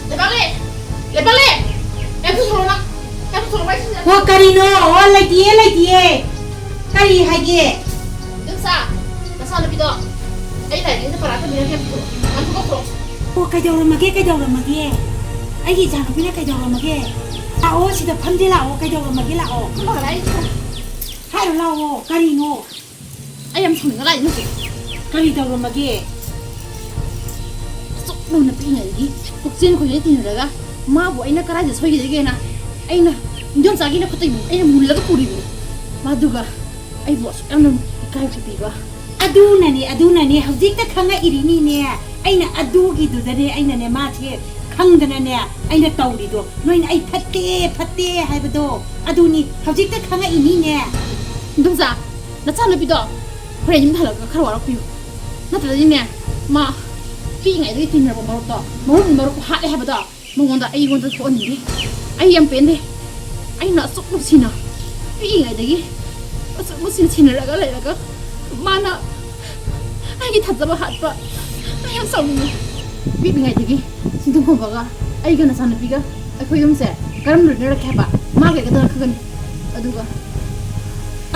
ꯂꯩꯕꯥꯛꯂꯦ! ꯂꯩꯕꯥꯛꯂꯦ! ꯌꯥꯝ ꯊꯨꯅ ꯊꯣꯛꯂꯛꯑꯣ ꯅꯪ! ꯌꯥꯝ ꯊꯨꯅ ꯊꯣꯛꯂꯛꯑꯣ, ꯑꯩ ꯁꯤꯗ꯫ ꯍꯣ, ꯀꯔꯤꯅꯣ? ꯍꯣ, ꯂꯩꯇꯤꯌꯦ, ꯂꯩꯇꯤꯌꯦ꯫ ꯀꯔꯤ ꯍꯥꯏꯒꯦ? ꯏꯗꯣꯝꯆꯥ, ꯅꯆꯥꯅꯨꯄꯤꯗꯣ ꯑꯩ ꯂꯥꯏꯔꯤꯛ ꯑꯝꯇ ꯄꯔꯥ ꯇꯝꯕꯤꯔꯒꯦ, ꯌꯥꯝ ꯊꯨꯅ ꯊꯣꯛꯂꯛꯑꯣ꯫ ꯑꯣ, ꯀꯩꯗꯧꯔꯝꯃꯒꯦ, ꯀꯩꯗꯧꯔꯝꯃꯒꯦ? ꯑꯩꯒꯤ ꯏꯆꯥꯅꯨꯄꯤꯅ ꯀꯩꯗꯧꯔꯝꯃꯒꯦ? ꯂꯥꯛꯑꯣ, ꯁꯤꯗ ꯐꯝꯁꯦ ꯂꯥꯛꯑꯣ, ꯀꯩꯗꯧꯔꯝꯃꯒꯦ ꯂꯥꯛꯑꯣ꯫ ꯐꯝꯃꯒ ꯂꯥꯛꯑꯣ꯫ ꯍꯥꯏꯔꯣ ꯂꯥꯛꯑꯣ, ꯀꯔꯤꯅꯣ? ꯑꯩ ꯌꯥꯝ ꯁꯥꯎꯅꯤꯡꯉ ꯂꯥꯛꯏꯅꯦ ꯍꯧꯖꯤꯛ꯫ ꯀꯔꯤ ꯇꯧꯔꯝꯃꯒꯦ? ꯑꯁꯨꯛ ꯅꯧꯅ ꯄꯤꯛꯏꯉꯩꯗꯒꯤ ꯄꯨꯛꯆꯦꯟ ꯈꯣꯏꯖꯩ ꯇꯤꯟꯅꯔꯒ ꯃꯥꯕꯨ ꯑꯩꯅ ꯀꯗꯥꯏꯗ ꯁꯣꯏꯈꯤꯗꯒꯦꯅ ꯑꯩꯅ ꯏꯟꯗꯣꯝꯆꯥꯒꯤ ꯅꯈꯨꯠꯇꯒꯤ ꯑꯩꯅ ꯃꯨꯜꯂꯒ ꯄꯨꯔꯤꯕꯅꯤ꯫ ꯃꯗꯨꯒ ꯑꯩꯕꯨ ꯑꯁꯨꯛ ꯌꯥꯝꯅ ꯏꯀꯥꯏꯕ ꯄꯤꯕ꯫ ꯑꯗꯨꯅꯅꯦ, ꯑꯗꯨꯅꯅꯦ ꯍꯧꯖꯤꯛꯇ ꯈꯪꯉꯛꯏꯔꯤꯅꯤꯅꯦ꯫ ꯑꯩꯅ ꯑꯗꯨꯒꯤꯗꯨꯗꯅꯦ ꯑꯩꯅꯅꯦ ꯃꯥꯁꯦ ꯈꯪꯗꯅꯅꯦ ꯑꯩꯅ ꯇꯧꯔꯤꯗꯣ꯫ ꯅꯣꯏꯅ ꯑꯩ ꯐꯠꯇꯦ, ꯐꯠꯇꯦ ꯍꯥꯏꯕꯗꯣ ꯑꯗꯨꯅꯤ꯫ ꯍꯧꯖꯤꯛꯇ ꯈꯪꯉꯛꯏꯅꯤꯅꯦ꯫ ꯏꯗꯣꯝꯆꯥ, ꯅꯆꯥꯅꯨꯄꯤꯗꯣ ꯍꯣꯔꯦꯟ ꯌꯨꯝꯗ ꯍꯜꯂꯛꯑꯒ ꯈꯔ ꯋꯥꯔꯛꯄꯤꯌꯨ꯫ ꯅꯠꯇ꯭ꯔꯗꯤꯅꯦ, ꯃꯥ ꯄꯤꯛꯏꯉꯩꯗꯒꯤ ꯇꯤꯟꯅꯔꯛꯄ ꯃꯔꯨꯞꯇꯣ, ꯃꯔꯨꯞ ꯃꯔꯨꯞ ꯍꯥꯠꯂꯦ ꯍꯥꯏꯕꯗꯣ, ꯃꯉꯣꯟꯗ ꯑꯩꯉꯣꯟꯗ ꯊꯣꯛꯍꯟꯅꯤꯡꯗꯦ꯫ ꯑꯩ ꯌꯥꯝ ꯄꯦꯟꯗꯦ꯫ ꯑꯩꯅ ꯑꯁꯨꯛ ꯅꯨꯡꯁꯤꯅ ꯄꯤꯛꯏꯉꯩꯗꯒꯤ ꯑꯁꯨꯛ ꯅꯨꯡꯁꯤꯅ ꯁꯤꯟꯅꯔꯒ ꯂꯩꯔꯒ ꯃꯥꯅ ꯑꯩꯒꯤ ꯊꯥꯖꯕ ꯍꯥꯠꯄ꯫ ꯑꯩ ꯌꯥꯝ ꯁꯥꯎꯅꯤꯡꯉꯤ꯫ ꯄꯤꯛꯂꯤꯉꯩꯗꯒꯤ ꯁꯤꯡꯊꯨꯡ ꯈꯣꯝꯕꯒ ꯑꯩꯒ ꯅꯆꯥꯅꯨꯄꯤꯒ ꯑꯩꯈꯣꯏ ꯑꯍꯨꯝꯁꯦ ꯀꯔꯝ ꯂꯣꯏꯅꯔꯛꯀꯦ ꯍꯥꯏꯕ? ꯃꯥ ꯀꯩꯒꯗ ꯈꯪꯒꯅꯤ꯫ ꯑꯗꯨꯒ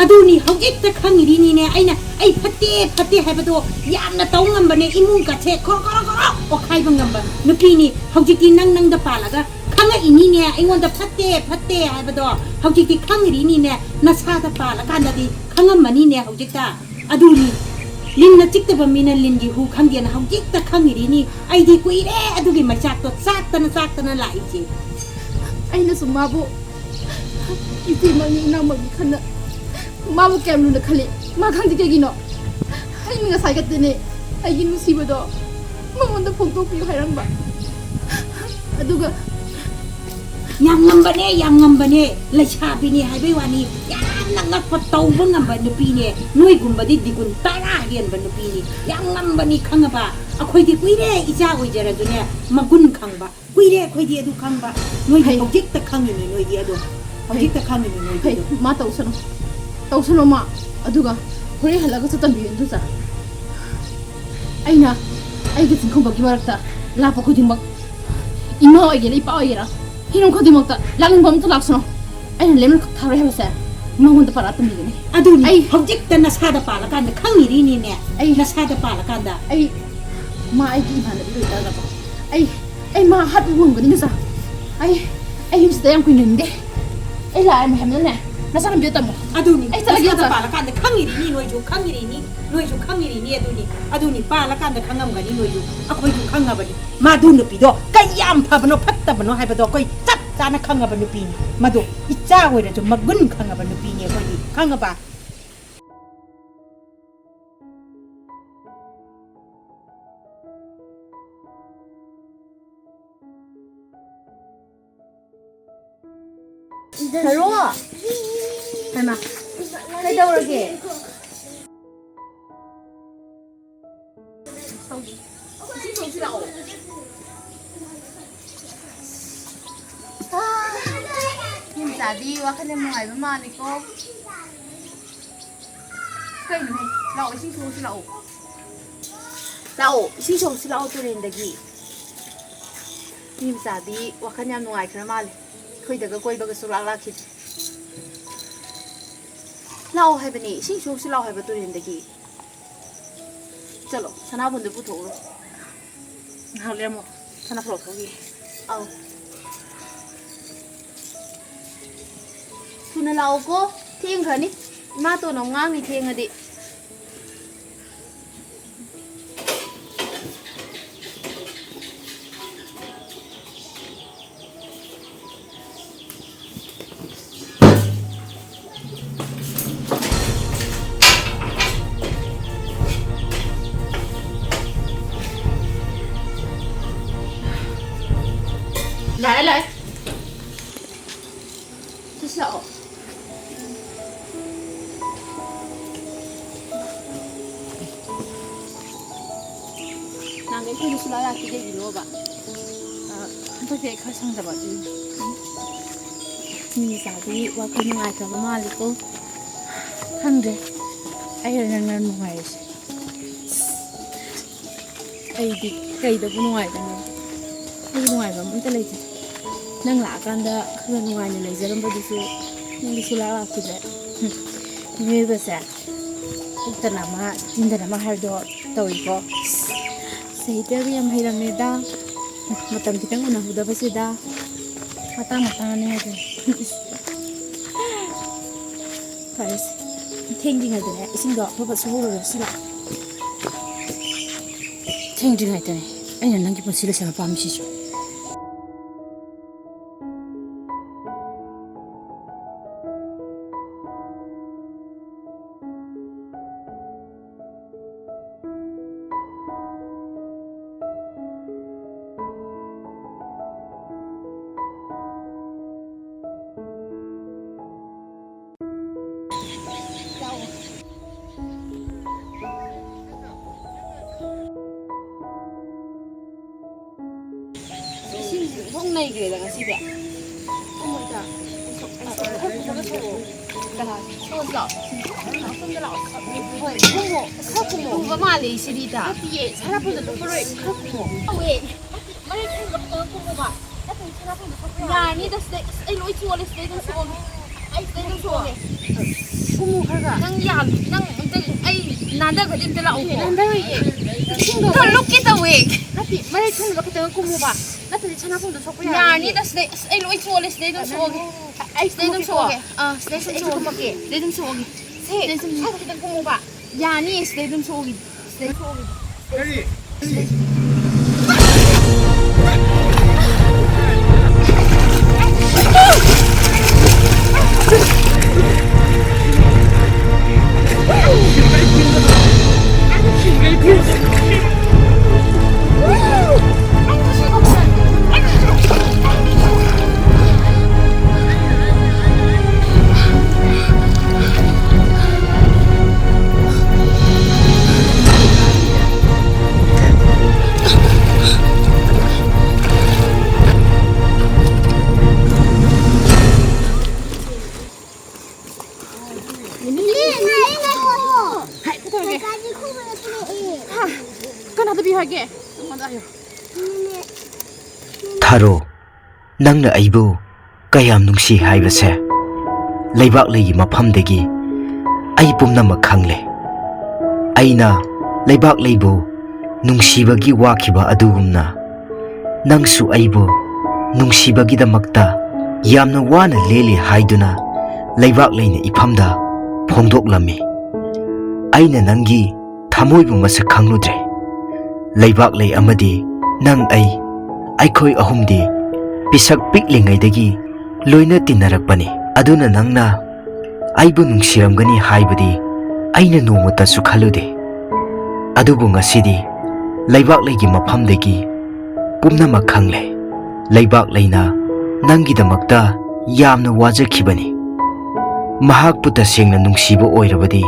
ꯑꯗꯨꯅꯤ ꯍꯧꯖꯤꯛꯇ ꯈꯪꯉꯤꯔꯤꯅꯤꯅꯦ꯫ ꯑꯩꯅ ꯑꯩ ꯐꯠꯇꯦ, ꯐꯠꯇꯦ ꯍꯥꯏꯕꯗꯣ ꯌꯥꯝꯅ ꯇꯧ ꯉꯝꯕꯅꯦ꯫ ꯏꯃꯨꯡ ꯀꯠꯁꯦ ꯈꯣꯔꯣ ꯈꯣꯔꯣ ꯈꯣꯔꯣ ꯑꯣꯠꯈꯥꯏꯕ ꯉꯝꯕ ꯅꯨꯄꯤꯅꯤ꯫ ꯍꯧꯖꯤꯛꯇꯤ ꯅꯪ ꯅꯪꯗ ꯄꯥꯜꯂꯒ ꯈꯪꯉꯛꯏꯅꯤꯅꯦ꯫ ꯑꯩꯉꯣꯟꯗ ꯐꯠꯇꯦ, ꯐꯠꯇꯦ ꯍꯥꯏꯕꯗꯣ ꯍꯧꯖꯤꯛꯇꯤ ꯈꯪꯉꯤꯔꯤꯅꯤꯅꯦ꯫ ꯅꯁꯥꯗ ꯄꯥꯜꯂꯀꯥꯟꯗꯗꯤ ꯈꯪꯉꯝꯃꯅꯤꯅꯦ ꯍꯧꯖꯤꯛꯇ꯫ ꯑꯗꯨꯅꯤ, ꯂꯤꯟꯅ ꯆꯤꯛꯇꯕ ꯃꯤꯅ ꯂꯤꯟꯒꯤ ꯍꯨ ꯈꯪꯗꯦꯅ ꯍꯧꯖꯤꯛꯇ ꯈꯪꯉꯤꯔꯤꯅꯤ꯫ ꯑꯩꯗꯤ ꯀꯨꯏꯔꯦ ꯑꯗꯨꯒꯤ ꯃꯩꯆꯥꯛꯇꯣ ꯆꯥꯛꯇꯅ ꯆꯥꯛꯇꯅ ꯂꯥꯛꯏꯁꯦ꯫ ꯑꯩꯅꯁꯨ ꯃꯥꯕꯨ ꯏꯆꯦꯃꯛꯅꯤ, ꯏꯅꯥꯎꯃꯛꯅꯤ ꯈꯟꯅ ꯃꯥꯕꯨ ꯀꯌꯥꯝ ꯂꯨꯅ ꯈꯜꯂꯤ꯫ ꯃꯥ ꯈꯪꯗꯦ ꯀꯩꯒꯤꯅꯣ ꯑꯩꯅ ꯉꯁꯥꯏ ꯈꯛꯇꯅꯦ ꯑꯩꯒꯤ ꯅꯨꯡꯁꯤꯕꯗꯣ ꯃꯉꯣꯟꯗ ꯐꯣꯡꯗꯣꯛꯄꯤꯌꯨ ꯍꯥꯏꯔꯝꯕ꯫ ꯑꯗꯨꯒ ꯌꯥꯝ ꯉꯝꯕꯅꯦ, ꯌꯥꯝ ꯉꯝꯕꯅꯦ꯫ ꯂꯩꯁꯥꯕꯤꯅꯤ ꯍꯥꯏꯕꯩ ꯋꯥꯅꯤ, ꯌꯥꯝꯅ ꯉꯛꯄ ꯇꯧꯕ ꯉꯝꯕ ꯅꯨꯄꯤꯅꯦ꯫ ꯅꯣꯏꯒꯨꯝꯕꯗꯤ ꯗꯤꯒꯨꯟ ꯇꯔꯥ ꯍꯦꯟꯕ ꯅꯨꯄꯤꯅꯤ꯫ ꯌꯥꯝ ꯉꯝꯕꯅꯤ, ꯈꯪꯉꯕ? ꯑꯩꯈꯣꯏꯗꯤ ꯀꯨꯏꯔꯦ ꯏꯆꯥ ꯑꯣꯏꯖꯔꯁꯨꯅꯦ, ꯃꯒꯨꯟ ꯈꯪꯕ꯫ ꯀꯨꯏꯔꯦ ꯑꯩꯈꯣꯏꯗꯤ ꯑꯗꯨ ꯈꯪꯕ꯫ ꯅꯣꯏꯗꯤ ꯍꯩ꯫ ꯍꯧꯖꯤꯛꯇ ꯈꯪꯉꯤꯅꯤ, ꯅꯣꯏꯗꯤ ꯑꯗꯣ꯫ ꯍꯧꯖꯤꯛꯇ ꯈꯪꯉꯤꯅꯤ ꯅꯣꯏꯗꯤ ꯍꯩ, ꯑꯗꯣ꯫ ꯃꯥ ꯇꯧꯁꯅꯨ꯫ ꯇꯧꯁꯅꯨ ꯃꯥ꯫ ꯑꯗꯨꯒ ꯍꯣꯔꯦꯟ ꯍꯜꯂꯒꯁꯨ ꯇꯝꯕꯤꯌꯨ, ꯏꯗꯣꯝꯆꯥ꯫ ꯑꯩꯅ ꯑꯩꯒꯤ ꯆꯤꯡꯈꯨꯝꯕꯒꯤ ꯃꯔꯛꯇ ꯂꯥꯛꯄ ꯈꯨꯗꯤꯡꯃꯛ, ꯏꯃꯥ ꯑꯣꯏꯒꯦꯔꯥ, ꯏꯄꯥ ꯑꯣꯏꯒꯦꯔꯥ, ꯍꯤꯔꯝ ꯈꯨꯗꯤꯡꯃꯛꯇ ꯂꯥꯛꯅꯤꯡꯕ ꯑꯝꯇ ꯂꯥꯛꯁꯅꯨ꯫ ꯑꯩꯅ ꯂꯦꯝꯅ ꯈꯛ ꯊꯥꯔꯣꯏ ꯍꯥꯏꯕꯁꯦ ꯃꯉꯣꯟꯗ ꯄꯥꯔꯥ ꯇꯝꯕꯤꯒꯅꯤ꯫ ꯑꯗꯨꯅꯤ, ꯑꯩ ꯍꯧꯖꯤꯛꯇ ꯅꯁꯥꯗ ꯄꯥꯜꯂꯀꯥꯟꯗ ꯈꯪꯉꯤꯔꯤꯅꯤꯅꯦ꯫ ꯑꯩ ꯅꯁꯥꯗ ꯄꯥꯜꯂꯀꯥꯟꯗ꯫ ꯑꯩ ꯃꯥ ꯑꯩꯒꯤ ꯏꯃꯥꯟꯅꯕꯤ ꯑꯣꯏꯇꯥꯔꯒꯀꯣ, ꯑꯩ, ꯑꯩ ꯃꯥ ꯍꯥꯠꯄ ꯉꯝꯒꯅꯤ, ꯅꯆꯥ꯫ ꯑꯩ, ꯑꯩ ꯌꯨꯝꯁꯤꯗ ꯌꯥꯝ ꯀꯨꯏꯅ ꯂꯩꯅꯤꯡꯗꯦ꯫ ꯑꯩ ꯂꯥꯛꯑꯦ ꯍꯥꯏꯕꯅꯅꯦ, ꯅꯆꯥꯅꯨꯄꯤꯗ ꯇꯝꯃꯣ꯫ ꯑꯗꯨꯅꯤ, ꯑꯩ ꯆꯠꯂꯒꯦ, ꯅꯁꯥꯗ ꯅꯆꯥ꯫ ꯄꯥꯜꯂꯀꯥꯟꯗ ꯈꯪꯉꯤꯔꯤꯅꯤ ꯅꯣꯏꯁꯨ, ꯈꯪꯉꯤꯔꯤꯅꯤ, ꯅꯣꯏꯁꯨ ꯈꯪꯉꯤꯔꯤꯅꯤ꯫ ꯑꯗꯨꯅꯤ, ꯑꯗꯨꯅꯤ, ꯄꯥꯜꯂꯀꯥꯟꯗ ꯈꯪꯉꯝꯒꯅꯤ ꯅꯣꯏꯁꯨ꯫ ꯑꯩꯈꯣꯏꯁꯨ ꯈꯪꯉꯕꯅꯤ꯫ ꯃꯥꯗꯨ ꯅꯨꯄꯤꯗꯣ ꯀꯩ ꯌꯥꯝ ꯐꯕꯅꯣ ꯐꯠꯇꯕꯅꯣ ꯍꯥꯏꯕꯗꯣ ꯑꯩꯈꯣꯏ ꯆꯞ ꯆꯥꯅ ꯈꯪꯉꯕ ꯅꯨꯄꯤꯅꯤ꯫ ꯃꯗꯨ ꯏꯆꯥ ꯑꯣꯏꯔꯁꯨ ꯃꯒꯨꯟ ꯈꯪꯉꯕ ꯅꯨꯄꯤꯅꯤ ꯑꯩꯈꯣꯏꯗꯤ꯫ ꯈꯪꯉꯕ? ꯀꯩꯗꯧꯔꯒꯦ? ꯏꯁꯤꯡ ꯁꯣꯛꯁꯤ ꯂꯥꯛꯑꯣ꯫ ꯃꯤ ꯃꯆꯥꯗꯤ ꯋꯥꯈꯜ ꯌꯥꯝ ꯅꯨꯡꯉꯥꯏꯕ ꯃꯥꯜꯂꯤꯀꯣ꯫ ꯀꯩꯅꯣꯍꯦ? ꯂꯥꯛꯑꯣ, ꯏꯁꯤꯡ ꯁꯣꯛꯁꯤ ꯂꯥꯛꯑꯣ꯫ ꯂꯥꯛꯑꯣ, ꯏꯁꯤꯡ ꯁꯣꯛꯁꯤ ꯂꯥꯛꯑꯣ ꯇꯨꯔꯦꯟꯗꯒꯤ꯫ ꯃꯤ ꯃꯆꯥꯗꯤ ꯋꯥꯈꯜ ꯌꯥꯝ ꯅꯨꯡꯉꯥꯏꯈ꯭ꯔ ꯃꯥꯜꯂꯦ꯫ ꯑꯩꯈꯣꯏꯗꯒ ꯀꯣꯏꯕꯒ ꯁꯨꯡꯂꯥꯛ ꯂꯥꯛꯈꯤꯗꯦ꯫ ꯂꯥꯛꯑꯣ ꯍꯥꯏꯕꯅꯦ, ꯏꯁꯤꯡ ꯁꯣꯛꯁꯤ ꯂꯥꯛꯑꯣ ꯍꯥꯏꯕ ꯇꯨꯔꯦꯟꯗꯒꯤ꯫ ꯆꯠꯂꯣ, ꯁꯅꯥꯕꯨꯟꯗꯨ ꯄꯨꯊꯣꯛꯎꯔꯣ꯫ ꯉꯥꯏꯍꯥꯛ ꯂꯩꯔꯝꯃꯣ, ꯁꯅꯥ ꯄꯨꯔꯛꯄꯒꯤ꯫ ꯑꯧ꯫ ꯊꯨꯅ ꯂꯥꯛꯑꯣꯀꯣ, ꯊꯦꯡꯈ꯭ꯔꯅꯤ꯫ ꯏꯃꯥꯇꯣꯟ ꯑꯃꯨꯛ ꯉꯥꯡꯅꯤ ꯊꯦꯡꯉꯗꯤ꯫ ꯂꯥꯛꯑꯦ, ꯂꯥꯛꯑꯦ꯫ ꯁꯤꯁꯨ ꯂꯥꯛꯑꯣ꯫ ꯅꯍꯥꯟꯒꯩ ꯑꯩꯈꯣꯏꯗ ꯁꯨꯡꯂꯥꯛ ꯂꯥꯛꯇꯦ ꯀꯩꯒꯤꯅꯣꯕ? ꯑ, ꯍꯟꯗꯛꯇꯤ ꯑꯩ ꯈꯔ ꯁꯪꯗꯕ ꯑꯗꯨꯒꯤ꯫ ꯃꯤ ꯃꯆꯥꯗꯤ ꯋꯥꯈꯜ ꯅꯨꯡꯉꯥꯏꯇꯕ ꯃꯥꯜꯂꯤꯀꯣ꯫ ꯈꯪꯗ꯭ꯔꯦ, ꯑꯩꯔ ꯅꯪꯔ ꯅꯨꯡꯉꯥꯏꯔꯤꯁꯦ꯫ ꯑꯩꯗꯤ ꯀꯩꯗꯕꯨ ꯅꯨꯡꯉꯥꯏꯗꯣꯏꯅꯣ? ꯑꯩ ꯅꯨꯡꯉꯥꯏꯕ ꯑꯝꯇ ꯂꯩꯇꯦ꯫ ꯅꯪ ꯂꯥꯛꯑꯀꯥꯟꯗ ꯈꯔ ꯅꯨꯡꯉꯥꯏꯅ ꯂꯩꯖꯔꯝꯕꯗꯨꯁꯨ ꯅꯪꯗꯤ ꯁꯨꯡꯂꯥꯛ ꯂꯥꯛꯈꯤꯗ꯭ꯔꯦ꯫ ꯍꯨꯝ, ꯃꯤꯑꯣꯏꯕꯁꯦ ꯄꯨꯛꯇꯅ ꯑꯃ, ꯆꯤꯟꯗꯅ ꯑꯃ ꯍꯥꯏꯕꯗꯣ ꯇꯧꯏꯀꯣ꯫ ꯁꯥꯍꯤꯇ꯭ꯌꯒ ꯌꯥꯝ ꯍꯩꯔꯝꯃꯦꯗ꯫ ꯃꯇꯝ ꯈꯤꯇꯪ ꯎꯅꯍꯧꯗꯕꯁꯤꯗ꯫ ꯃꯇꯥꯡ ꯃꯇꯥꯡꯅꯦ ꯍꯥꯏꯗꯨꯅꯤ꯫ ꯐꯔꯦꯁꯦ꯫ ꯊꯦꯡꯗ꯭ꯔꯤꯉꯩꯗꯅꯦ, ꯏꯁꯤꯡꯗꯣ ꯑꯐꯕ ꯁꯨꯍꯧꯔꯨꯔꯣ ꯁꯤꯗ꯫ ꯊꯦꯡꯗ꯭ꯔꯤꯉꯩꯗꯅꯦ ꯑꯩꯅ ꯅꯪꯒꯤ ꯄꯨꯟꯁꯤ ꯂꯣꯏꯁꯪꯕ ꯄꯥꯝꯃꯤꯁꯤꯁꯨ꯫ ꯂꯩꯈ꯭ꯔꯦꯗ ꯉꯁꯤꯗꯤ꯫ ꯀꯨꯝꯃꯣꯏꯗ꯫ ꯈꯔ ꯐꯖꯕ ꯁꯣꯛꯑꯣ꯫ ꯀꯅꯥ? ꯁꯣꯝꯗ ꯂꯥꯛꯑꯣ꯫ ꯁꯣꯝꯗ ꯂꯥꯛꯑꯣ꯫ ꯍꯣꯏ, ꯀꯨꯝꯃꯣ꯫ ꯈꯔ ꯀꯨꯝꯃꯣ꯫ ꯎꯕ ꯃꯥꯜꯂꯦ ꯁꯤꯗꯤ ꯏꯇꯥ꯫ ꯅꯠꯇꯤꯌꯦ, ꯁꯅꯥꯄꯨꯟꯗ ꯂꯨꯞꯄꯔꯣꯏ꯫ ꯈꯔ ꯀꯨꯝꯃꯣ꯫ ꯇꯧꯋꯦ꯫ ꯃꯔꯩ ꯈꯔ ꯈꯔ ꯀꯨꯝꯃꯣꯕ꯫ ꯅꯠꯇ꯭ꯔꯗꯤ ꯁꯅꯥꯄꯨꯟꯗ ꯁꯣꯛꯄ ꯌꯥꯔꯣꯏꯌꯦ꯫ ꯌꯥꯅꯤꯗ ꯁꯤꯗ꯫ ꯑꯁ, ꯑꯩ ꯂꯣꯏ ꯆꯣꯠꯂꯦ ꯁꯤꯗ ꯑꯗꯨꯝ ꯁꯣꯛꯑꯒꯦ꯫ ꯑꯩ ꯁꯤꯗ ꯑꯗꯨꯝ ꯁꯣꯛꯑꯒꯦ꯫ ꯀꯨꯝꯃꯣ ꯈꯔ ꯈꯔ꯫ ꯅꯪ ꯌꯥꯝ, ꯅꯪ ꯑꯝꯇ, ꯑꯩ ꯅꯥꯟꯊꯈ꯭ꯔꯗꯤ ꯑꯝꯇ ꯂꯥꯛꯑꯣꯀꯣ꯫ ꯅꯥꯟꯊꯔꯣꯏꯌꯦ꯫ ꯏꯁꯤꯡꯗꯣ ꯇꯣ, ꯂꯨꯞꯀꯦ ꯇꯧꯋꯦ꯫ ꯅꯠꯇꯦ, ꯃꯔꯩ ꯈꯔ ꯈꯔ ꯈꯤꯇꯪ ꯀꯨꯝꯃꯣꯕ꯫ ꯅꯠꯇ꯭ꯔꯗꯤ ꯁꯅꯥꯄꯨꯟꯗ ꯁꯣꯛꯄ ꯌꯥꯔꯣꯏꯌꯦ꯫ ꯌꯥꯅꯤꯗ ꯁꯤꯗꯩ꯫ ꯑꯁ, ꯑꯩ ꯂꯣꯏ ꯆꯣꯠꯂꯦ ꯁꯤꯗꯩ ꯑꯗꯨꯝ ꯁꯣꯛꯑꯒꯦ꯫ ꯑꯩ ꯁꯤꯗꯩ ꯑꯗꯨꯝ ꯀꯨꯝꯃꯛꯀꯦꯀꯣ꯫ ꯁꯣꯛꯑꯒꯦ꯫ ꯑꯥ, ꯁꯤꯗꯩ ꯑꯗꯨꯝ ꯑꯩꯁꯨ ꯁꯣꯛꯑꯒꯦ꯫ ꯀꯨꯝꯃꯛꯀꯦ꯫ ꯁꯤꯗꯩ ꯑꯗꯨꯝ ꯁꯣꯛꯑꯒꯦ꯫ ꯁꯦ, ꯁ꯭ꯋꯥꯏꯗ ꯈꯤꯇꯪ ꯀꯨꯝꯃꯣꯕ꯫ ꯌꯥꯅꯤꯌꯦ, ꯁꯤꯗꯩ ꯑꯗꯨꯝ ꯁꯣꯛꯑꯒꯦ꯫ ꯁꯤꯗꯩ ꯁꯣꯛꯑꯒꯦ꯫ ꯀꯅꯥꯗ ꯄꯤꯌꯨ ꯍꯥꯏꯒꯦ? ꯑꯩꯉꯣꯟꯗ ꯍꯥꯏꯌꯣ꯫ ꯊꯥꯔꯣ, ꯅꯪꯅ ꯑꯩꯕꯨ ꯀꯌꯥꯝ ꯅꯨꯡꯁꯤ ꯍꯥꯏꯕꯁꯦ ꯂꯩꯕꯥꯛꯂꯩꯒꯤ ꯃꯐꯝꯗꯒꯤ ꯑꯩ ꯄꯨꯝꯅꯃꯛ ꯈꯪꯂꯦ꯫ ꯑꯩꯅ ꯂꯩꯕꯥꯛꯂꯩꯕꯨ ꯅꯨꯡꯁꯤꯕꯒꯤ ꯋꯥꯈꯤꯕ ꯑꯗꯨꯒꯨꯝꯅ, ꯅꯪꯁꯨ ꯑꯩꯕꯨ ꯅꯨꯡꯁꯤꯕꯒꯤꯗꯃꯛꯇ ꯌꯥꯝꯅ ꯋꯥꯅ ꯂꯦꯜꯂꯤ ꯍꯥꯏꯗꯨꯅ ꯂꯩꯕꯥꯛꯂꯩꯅ ꯏꯐꯝꯗ ꯐꯣꯡꯗꯣꯛꯂꯝꯃꯤ꯫ ꯑꯩꯅ ꯅꯪꯒꯤ ꯊꯃꯣꯏꯕꯨ ꯃꯁꯛ ꯈꯪꯂꯨꯗ꯭ꯔꯦ꯫ ꯂꯩꯕꯥꯛꯂꯩ ꯑꯃꯗꯤ ꯅꯪ ꯑꯩ, ꯑꯩꯈꯣꯏ ꯑꯍꯨꯝꯗꯤ ꯄꯤꯁꯛ ꯄꯤꯛꯂꯤꯉꯩꯗꯒꯤ ꯂꯣꯏꯅ ꯇꯤꯟꯅꯔꯛꯄꯅꯤ꯫ ꯑꯗꯨꯅ ꯅꯪꯅ ꯑꯩꯕꯨ ꯅꯨꯡꯁꯤꯔꯝꯒꯅꯤ ꯍꯥꯏꯕꯗꯤ ꯑꯩꯅ ꯅꯣꯡꯃꯇꯁꯨ ꯈꯜꯂꯨꯗꯦ꯫ ꯑꯗꯨꯕꯨ ꯉꯁꯤꯗꯤ ꯂꯩꯕꯥꯛꯂꯩꯒꯤ ꯃꯐꯝꯗꯒꯤ ꯄꯨꯝꯅꯃꯛ ꯈꯪꯂꯦ꯫ ꯂꯩꯕꯥꯛꯂꯩꯅ ꯅꯪꯒꯤꯗꯃꯛꯇ ꯌꯥꯝꯅ ꯋꯥꯖꯈꯤꯕꯅꯤ꯫ ꯃꯍꯥꯛꯄꯨ ꯇꯁꯦꯡꯅ ꯅꯨꯡꯁꯤꯕ ꯑꯣꯏꯔꯕꯗꯤ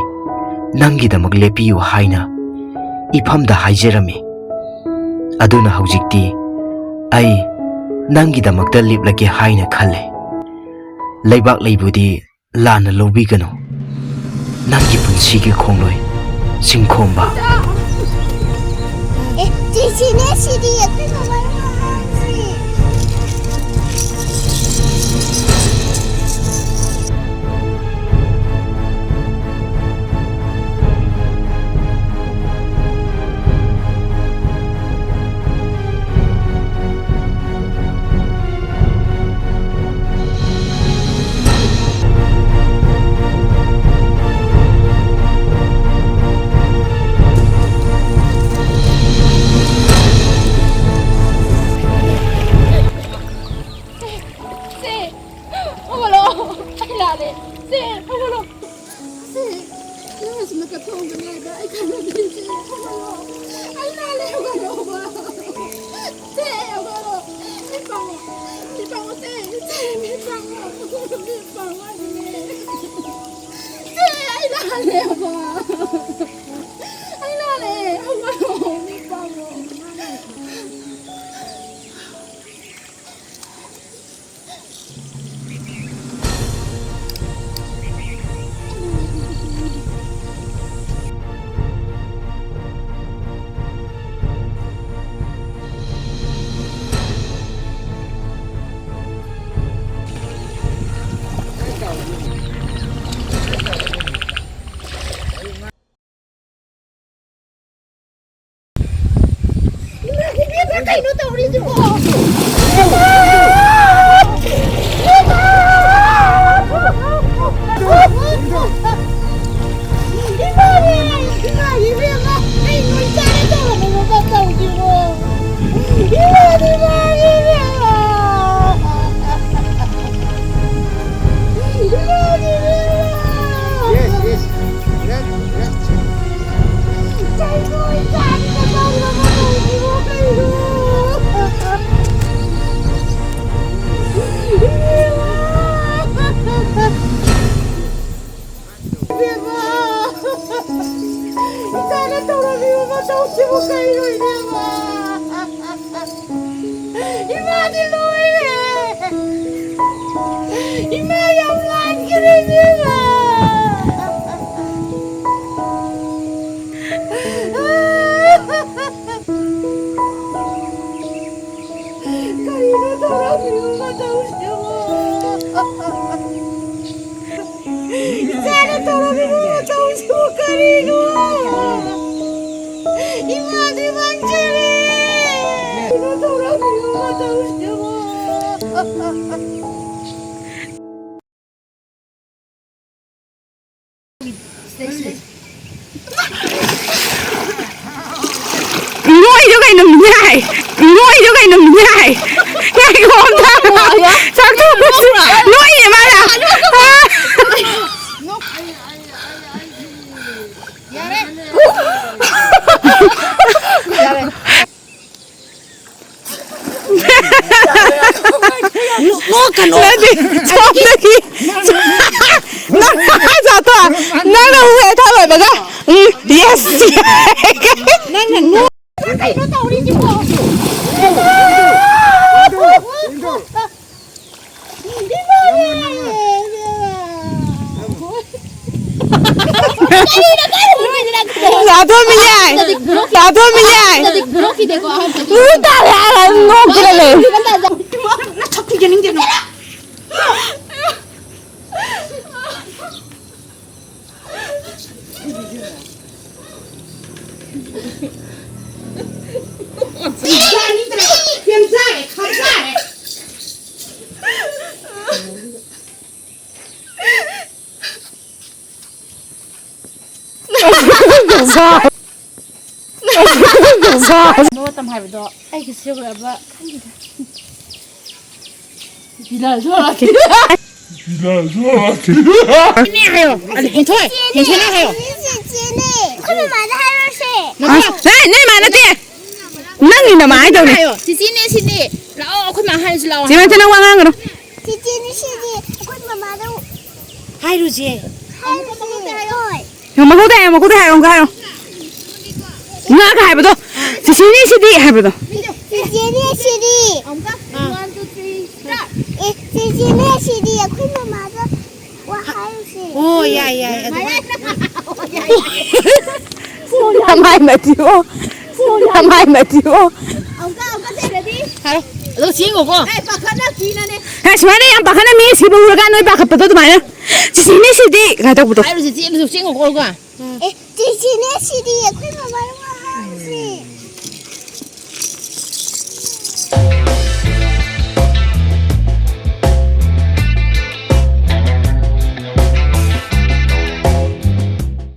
ꯅꯪꯒꯤꯗꯃꯛ ꯂꯦꯞꯄꯤꯌꯨ ꯍꯥꯏꯅ ꯏꯐꯝꯗ ꯍꯥꯏꯖꯔꯝꯃꯤ꯫ ꯑꯗꯨꯅ ꯍꯧꯖꯤꯛꯇꯤ ꯑꯩ ꯅꯪꯒꯤꯗꯃꯛꯇ ꯂꯦꯞꯂꯒꯦ ꯍꯥꯏꯅ ꯈꯜꯂꯦ꯫ ꯂꯩꯕꯥꯛ ꯂꯩꯕꯨꯗꯤ ꯂꯥꯟꯅ ꯂꯧꯕꯤꯒꯅꯨ꯫ ꯅꯪꯒꯤ ꯄꯨꯟꯁꯤꯒꯤ ꯈꯣꯡꯂꯣꯏ ꯆꯤꯡꯈꯣꯝꯕ꯫ ꯑꯦ, ꯆꯦꯆꯦꯅꯦ ꯁꯤꯗꯤ, ꯑꯩꯈꯣꯏ ꯃꯃꯥ ꯃꯃꯥꯡꯁꯤ꯫ ꯁꯦ, ꯍꯧꯒꯠꯂꯣ꯫ ꯑꯩ ꯂꯥꯜꯂꯦ꯫ ꯁꯦ, ꯍꯧꯒꯠꯂꯣ꯫ ꯁꯦ, ꯅꯪꯅ ꯁꯨꯝ ꯀꯠꯊꯣꯛꯑꯝꯒꯅꯤ ꯍꯥꯏꯕ ꯑꯩ ꯈꯪꯉꯝꯗꯦ꯫ ꯁꯦ, ꯍꯧꯒꯠꯂꯣ꯫ ꯑꯩ ꯂꯥꯜꯂꯦ, ꯍꯧꯒꯠꯂꯣꯕ꯫ ꯁꯦ, ꯍꯧꯒꯠꯂꯣ꯫ ꯃꯤꯠ ꯄꯥꯡꯉꯣ꯫ ꯃꯤꯠ ꯄꯥꯡꯉꯣ, ꯁꯦ꯫ ꯁꯦ, ꯃꯤꯠ ꯄꯥꯡꯉꯣ꯫ ꯃꯤꯠ ꯄꯥꯡꯉꯣ ꯍꯥꯏꯕꯅꯦ꯫ ꯁꯦ, ꯑꯩ ꯂꯥꯜꯂꯦꯕ꯫ ꯑꯩ ꯂꯥꯜꯂꯦ꯫ ꯍꯧꯒꯠꯂꯣ꯫ ꯃꯤꯠ ꯄꯥꯡꯉꯣ꯫ ꯏꯃꯥ, ꯏꯕꯦꯝꯃ, ꯀꯩꯅꯣ ꯇꯧꯔꯤꯁꯤꯕꯣ? ꯏꯃꯥ! ꯏꯃꯥ! ꯏꯃꯥꯅꯦ! ꯏꯃꯥ, ꯏꯕꯦꯝꯃ! ꯀꯩꯅꯣ ꯏꯆꯥꯅ ꯇꯧꯔꯝꯃꯤꯕ ꯃꯇꯧꯁꯤꯕꯣ? ꯏꯃꯥ, ꯏꯃꯥ, ꯏꯕꯦꯝꯃ! ꯏꯃꯥ, ꯏꯕꯦꯝꯃ! Yes, yes. Yes, yes. ꯏꯕꯦꯝꯃ! ꯏꯆꯥꯅ ꯇꯧꯔꯝꯃꯤꯕ ꯃꯇꯧꯁꯤꯕꯨ ꯀꯩꯅꯣ, ꯏꯕꯦꯝꯃ? ꯂꯣꯏꯔꯦ꯫ ꯏꯃꯥ ꯌꯥꯝ ꯂꯥꯟꯈ꯭ꯔꯦ ꯏꯕꯦꯝꯃ꯫ ꯀꯔꯤꯅꯣ ꯇꯧꯔꯝꯃꯤꯕ ꯃꯇꯧꯁꯤꯕꯣ? ꯏꯆꯥꯅ ꯇꯧꯔꯝꯃꯤꯕ ꯃꯇꯧꯁꯤꯕꯨ ꯀꯔꯤꯅꯣ? ꯏꯃꯥꯗꯤ ꯃꯥꯡꯖꯔꯦ꯫ ꯀꯔꯤꯅꯣ ꯇꯧꯔꯝꯃꯤꯕ ꯃꯇꯧꯁꯤꯕꯨ? ꯅꯣꯏꯗꯣ ꯀꯩꯅꯣ ꯃꯤꯅꯥꯏ? ꯅꯣꯏꯗꯣ ꯀꯩꯅꯣ ꯃꯤꯅꯥꯏ? ꯉꯥꯏꯈꯣ ꯑꯝꯇ꯫ ꯆꯥꯊꯣꯛꯑꯁꯤ꯫ ꯅꯣꯏꯅꯦ ꯃꯥꯅ꯫ ꯅꯣꯛꯀꯅꯣ꯫ ꯅꯠꯇꯦ, ꯁꯣꯝꯗꯒꯤ꯫ ꯅꯪ ꯍꯥꯏ ꯖꯥꯠꯇꯣ, ꯅꯪꯅ ꯍꯨ ꯍꯦꯛ ꯊꯥ ꯂꯣꯏꯕꯒ, ꯎꯝ, yes꯫ ꯅꯪꯅ ꯅꯣꯛ-, ꯀꯩꯅꯣ ꯇꯧꯔꯤꯁꯤꯕꯣ? ꯂꯥꯊꯣꯛꯑꯝꯃꯤ ꯌꯥꯏ꯫ ꯂꯥꯊꯣꯛꯑꯝꯃꯤ ꯌꯥꯏ꯫ ꯅꯣꯛꯈꯤꯗꯦꯀꯣ ꯑꯍꯥꯟꯕꯗꯤ꯫ ꯎ ꯇꯥꯔꯦ ꯍꯥꯏꯔ ꯅꯣꯛꯇꯅ ꯂꯩ꯫ ꯅꯁꯛꯇꯨ ꯌꯦꯡꯅꯤꯡꯗꯦ ꯅꯪ꯫ ꯅꯣ ꯇꯝ ꯍꯥꯏꯕꯗꯣ ꯑꯩꯒꯤꯁꯨ ꯌꯧꯔꯛꯑꯕ ꯈꯪꯗꯦꯗ꯫ ꯕꯤꯂꯥꯜꯁꯨ ꯍꯧꯔꯛꯈꯤꯅꯤ꯫ ꯕꯤꯂꯥꯜꯁꯨ ꯍꯧꯔꯛꯈꯤꯅꯤ꯫ ꯍꯥꯏꯌꯣ꯫ ꯑꯗꯨ ꯍꯦꯟꯊꯣꯏ, ꯍꯦꯟꯊꯣꯏꯅ ꯍꯥꯏꯌꯣ꯫ ꯆꯦꯆꯦꯅꯦ꯫ ꯑꯩꯈꯣꯏ ꯃꯃꯥꯗ ꯍꯥꯏꯔꯨꯔꯁꯦ꯫ ꯅꯠꯇꯦ꯫ ꯑꯁ, ꯅꯪ, ꯅꯪ ꯏꯃꯥ ꯅꯠꯇꯦ꯫ ꯅꯪꯒꯤ ꯅꯃꯥ ꯍꯥꯏꯗꯧꯅꯦ꯫ ꯍꯥꯏꯌꯣ꯫ ꯆꯦꯆꯦꯅꯦ ꯁꯤꯅꯦ꯫ ꯂꯥꯛꯑꯣ, ꯑꯩꯈꯣꯏ ꯃꯥ ꯍꯥꯏꯔꯁꯤ ꯂꯥꯛꯑꯣ꯫ ꯆꯦ ꯃꯟꯁꯦ, ꯅꯪ ꯋꯥ ꯉꯥꯡꯒꯅꯨ꯫ ꯆꯦꯆꯦꯅꯦ ꯁꯤꯗꯤ ꯑꯩꯈꯣꯏ ꯃꯃꯥꯗ ꯍꯥꯏꯔꯨꯁꯦ꯫ ꯍꯥꯏꯔꯨꯁꯦ꯫ ꯍꯣꯏ꯫ ꯃꯀꯣꯛꯇ ꯍꯥꯏꯌꯣ, ꯃꯀꯣꯛꯇ ꯍꯥꯏꯌꯣ, ꯑꯃꯨꯛꯀ ꯍꯥꯏꯌꯣ꯫ ꯉꯥꯒ ꯍꯥꯏꯕꯗꯣ, "ꯆꯤꯆꯦꯅꯦ ꯁꯤꯗꯤ" ꯍꯥꯏꯕꯗꯣ꯫ ꯆꯤꯆꯦꯅꯦ ꯁꯤꯗꯤ꯫ ꯑꯃꯨꯛꯀ꯫ ꯑꯦ, ꯆꯦꯆꯦꯅꯦ, ꯁꯤꯗꯤ ꯑꯩꯈꯣꯏ ꯃꯃꯥꯗ ꯋꯥ ꯍꯥꯏꯔꯨꯁꯦ꯫ ꯑꯣ, ꯌꯥꯏ, ꯌꯥꯏ, ꯑꯗꯨ ꯃꯃꯥꯏ ꯃꯇꯤꯑꯣ꯫ ꯃꯃꯥꯏ ꯃꯇꯤꯑꯣ꯫ ꯑꯃꯨꯛꯀ, ꯑꯃꯨꯛꯀ ꯆꯦꯔꯗꯤ꯫ ꯍꯥꯏꯔꯣ꯫ ꯑꯗꯣ ꯆꯦꯡꯉꯣꯀꯣ꯫ ꯑꯦ, ꯄꯥꯈꯠꯅ ꯀꯤꯅꯅꯦ꯫ ꯑꯦ, ꯁꯨꯃꯥꯏꯅ ꯌꯥꯝ ꯄꯥꯈꯠꯅ ꯃꯤ ꯁꯤꯕ ꯎꯔꯀꯥꯟꯗ ꯅꯣꯏ ꯄꯥꯈꯠꯄꯗꯣ ꯑꯗꯨꯃꯥꯏꯅ꯫ "ꯆꯤꯆꯦꯅꯦ ꯁꯤꯗꯤ" ꯀꯥꯏ ꯇꯧꯕꯗꯣ꯫ ꯍꯥꯏꯔꯨꯁꯦ, ꯆꯦꯡ-, ꯆꯦꯡꯉꯣꯀꯣ, ꯑꯃꯨꯛꯀ꯫ ꯑꯦ, ꯆꯤꯆꯦꯅꯦ ꯁꯤꯗꯤ ꯑꯩꯈꯣꯏ ꯃꯃꯥꯅ ꯋꯥ ꯍꯥꯏꯔꯨꯁꯦ꯫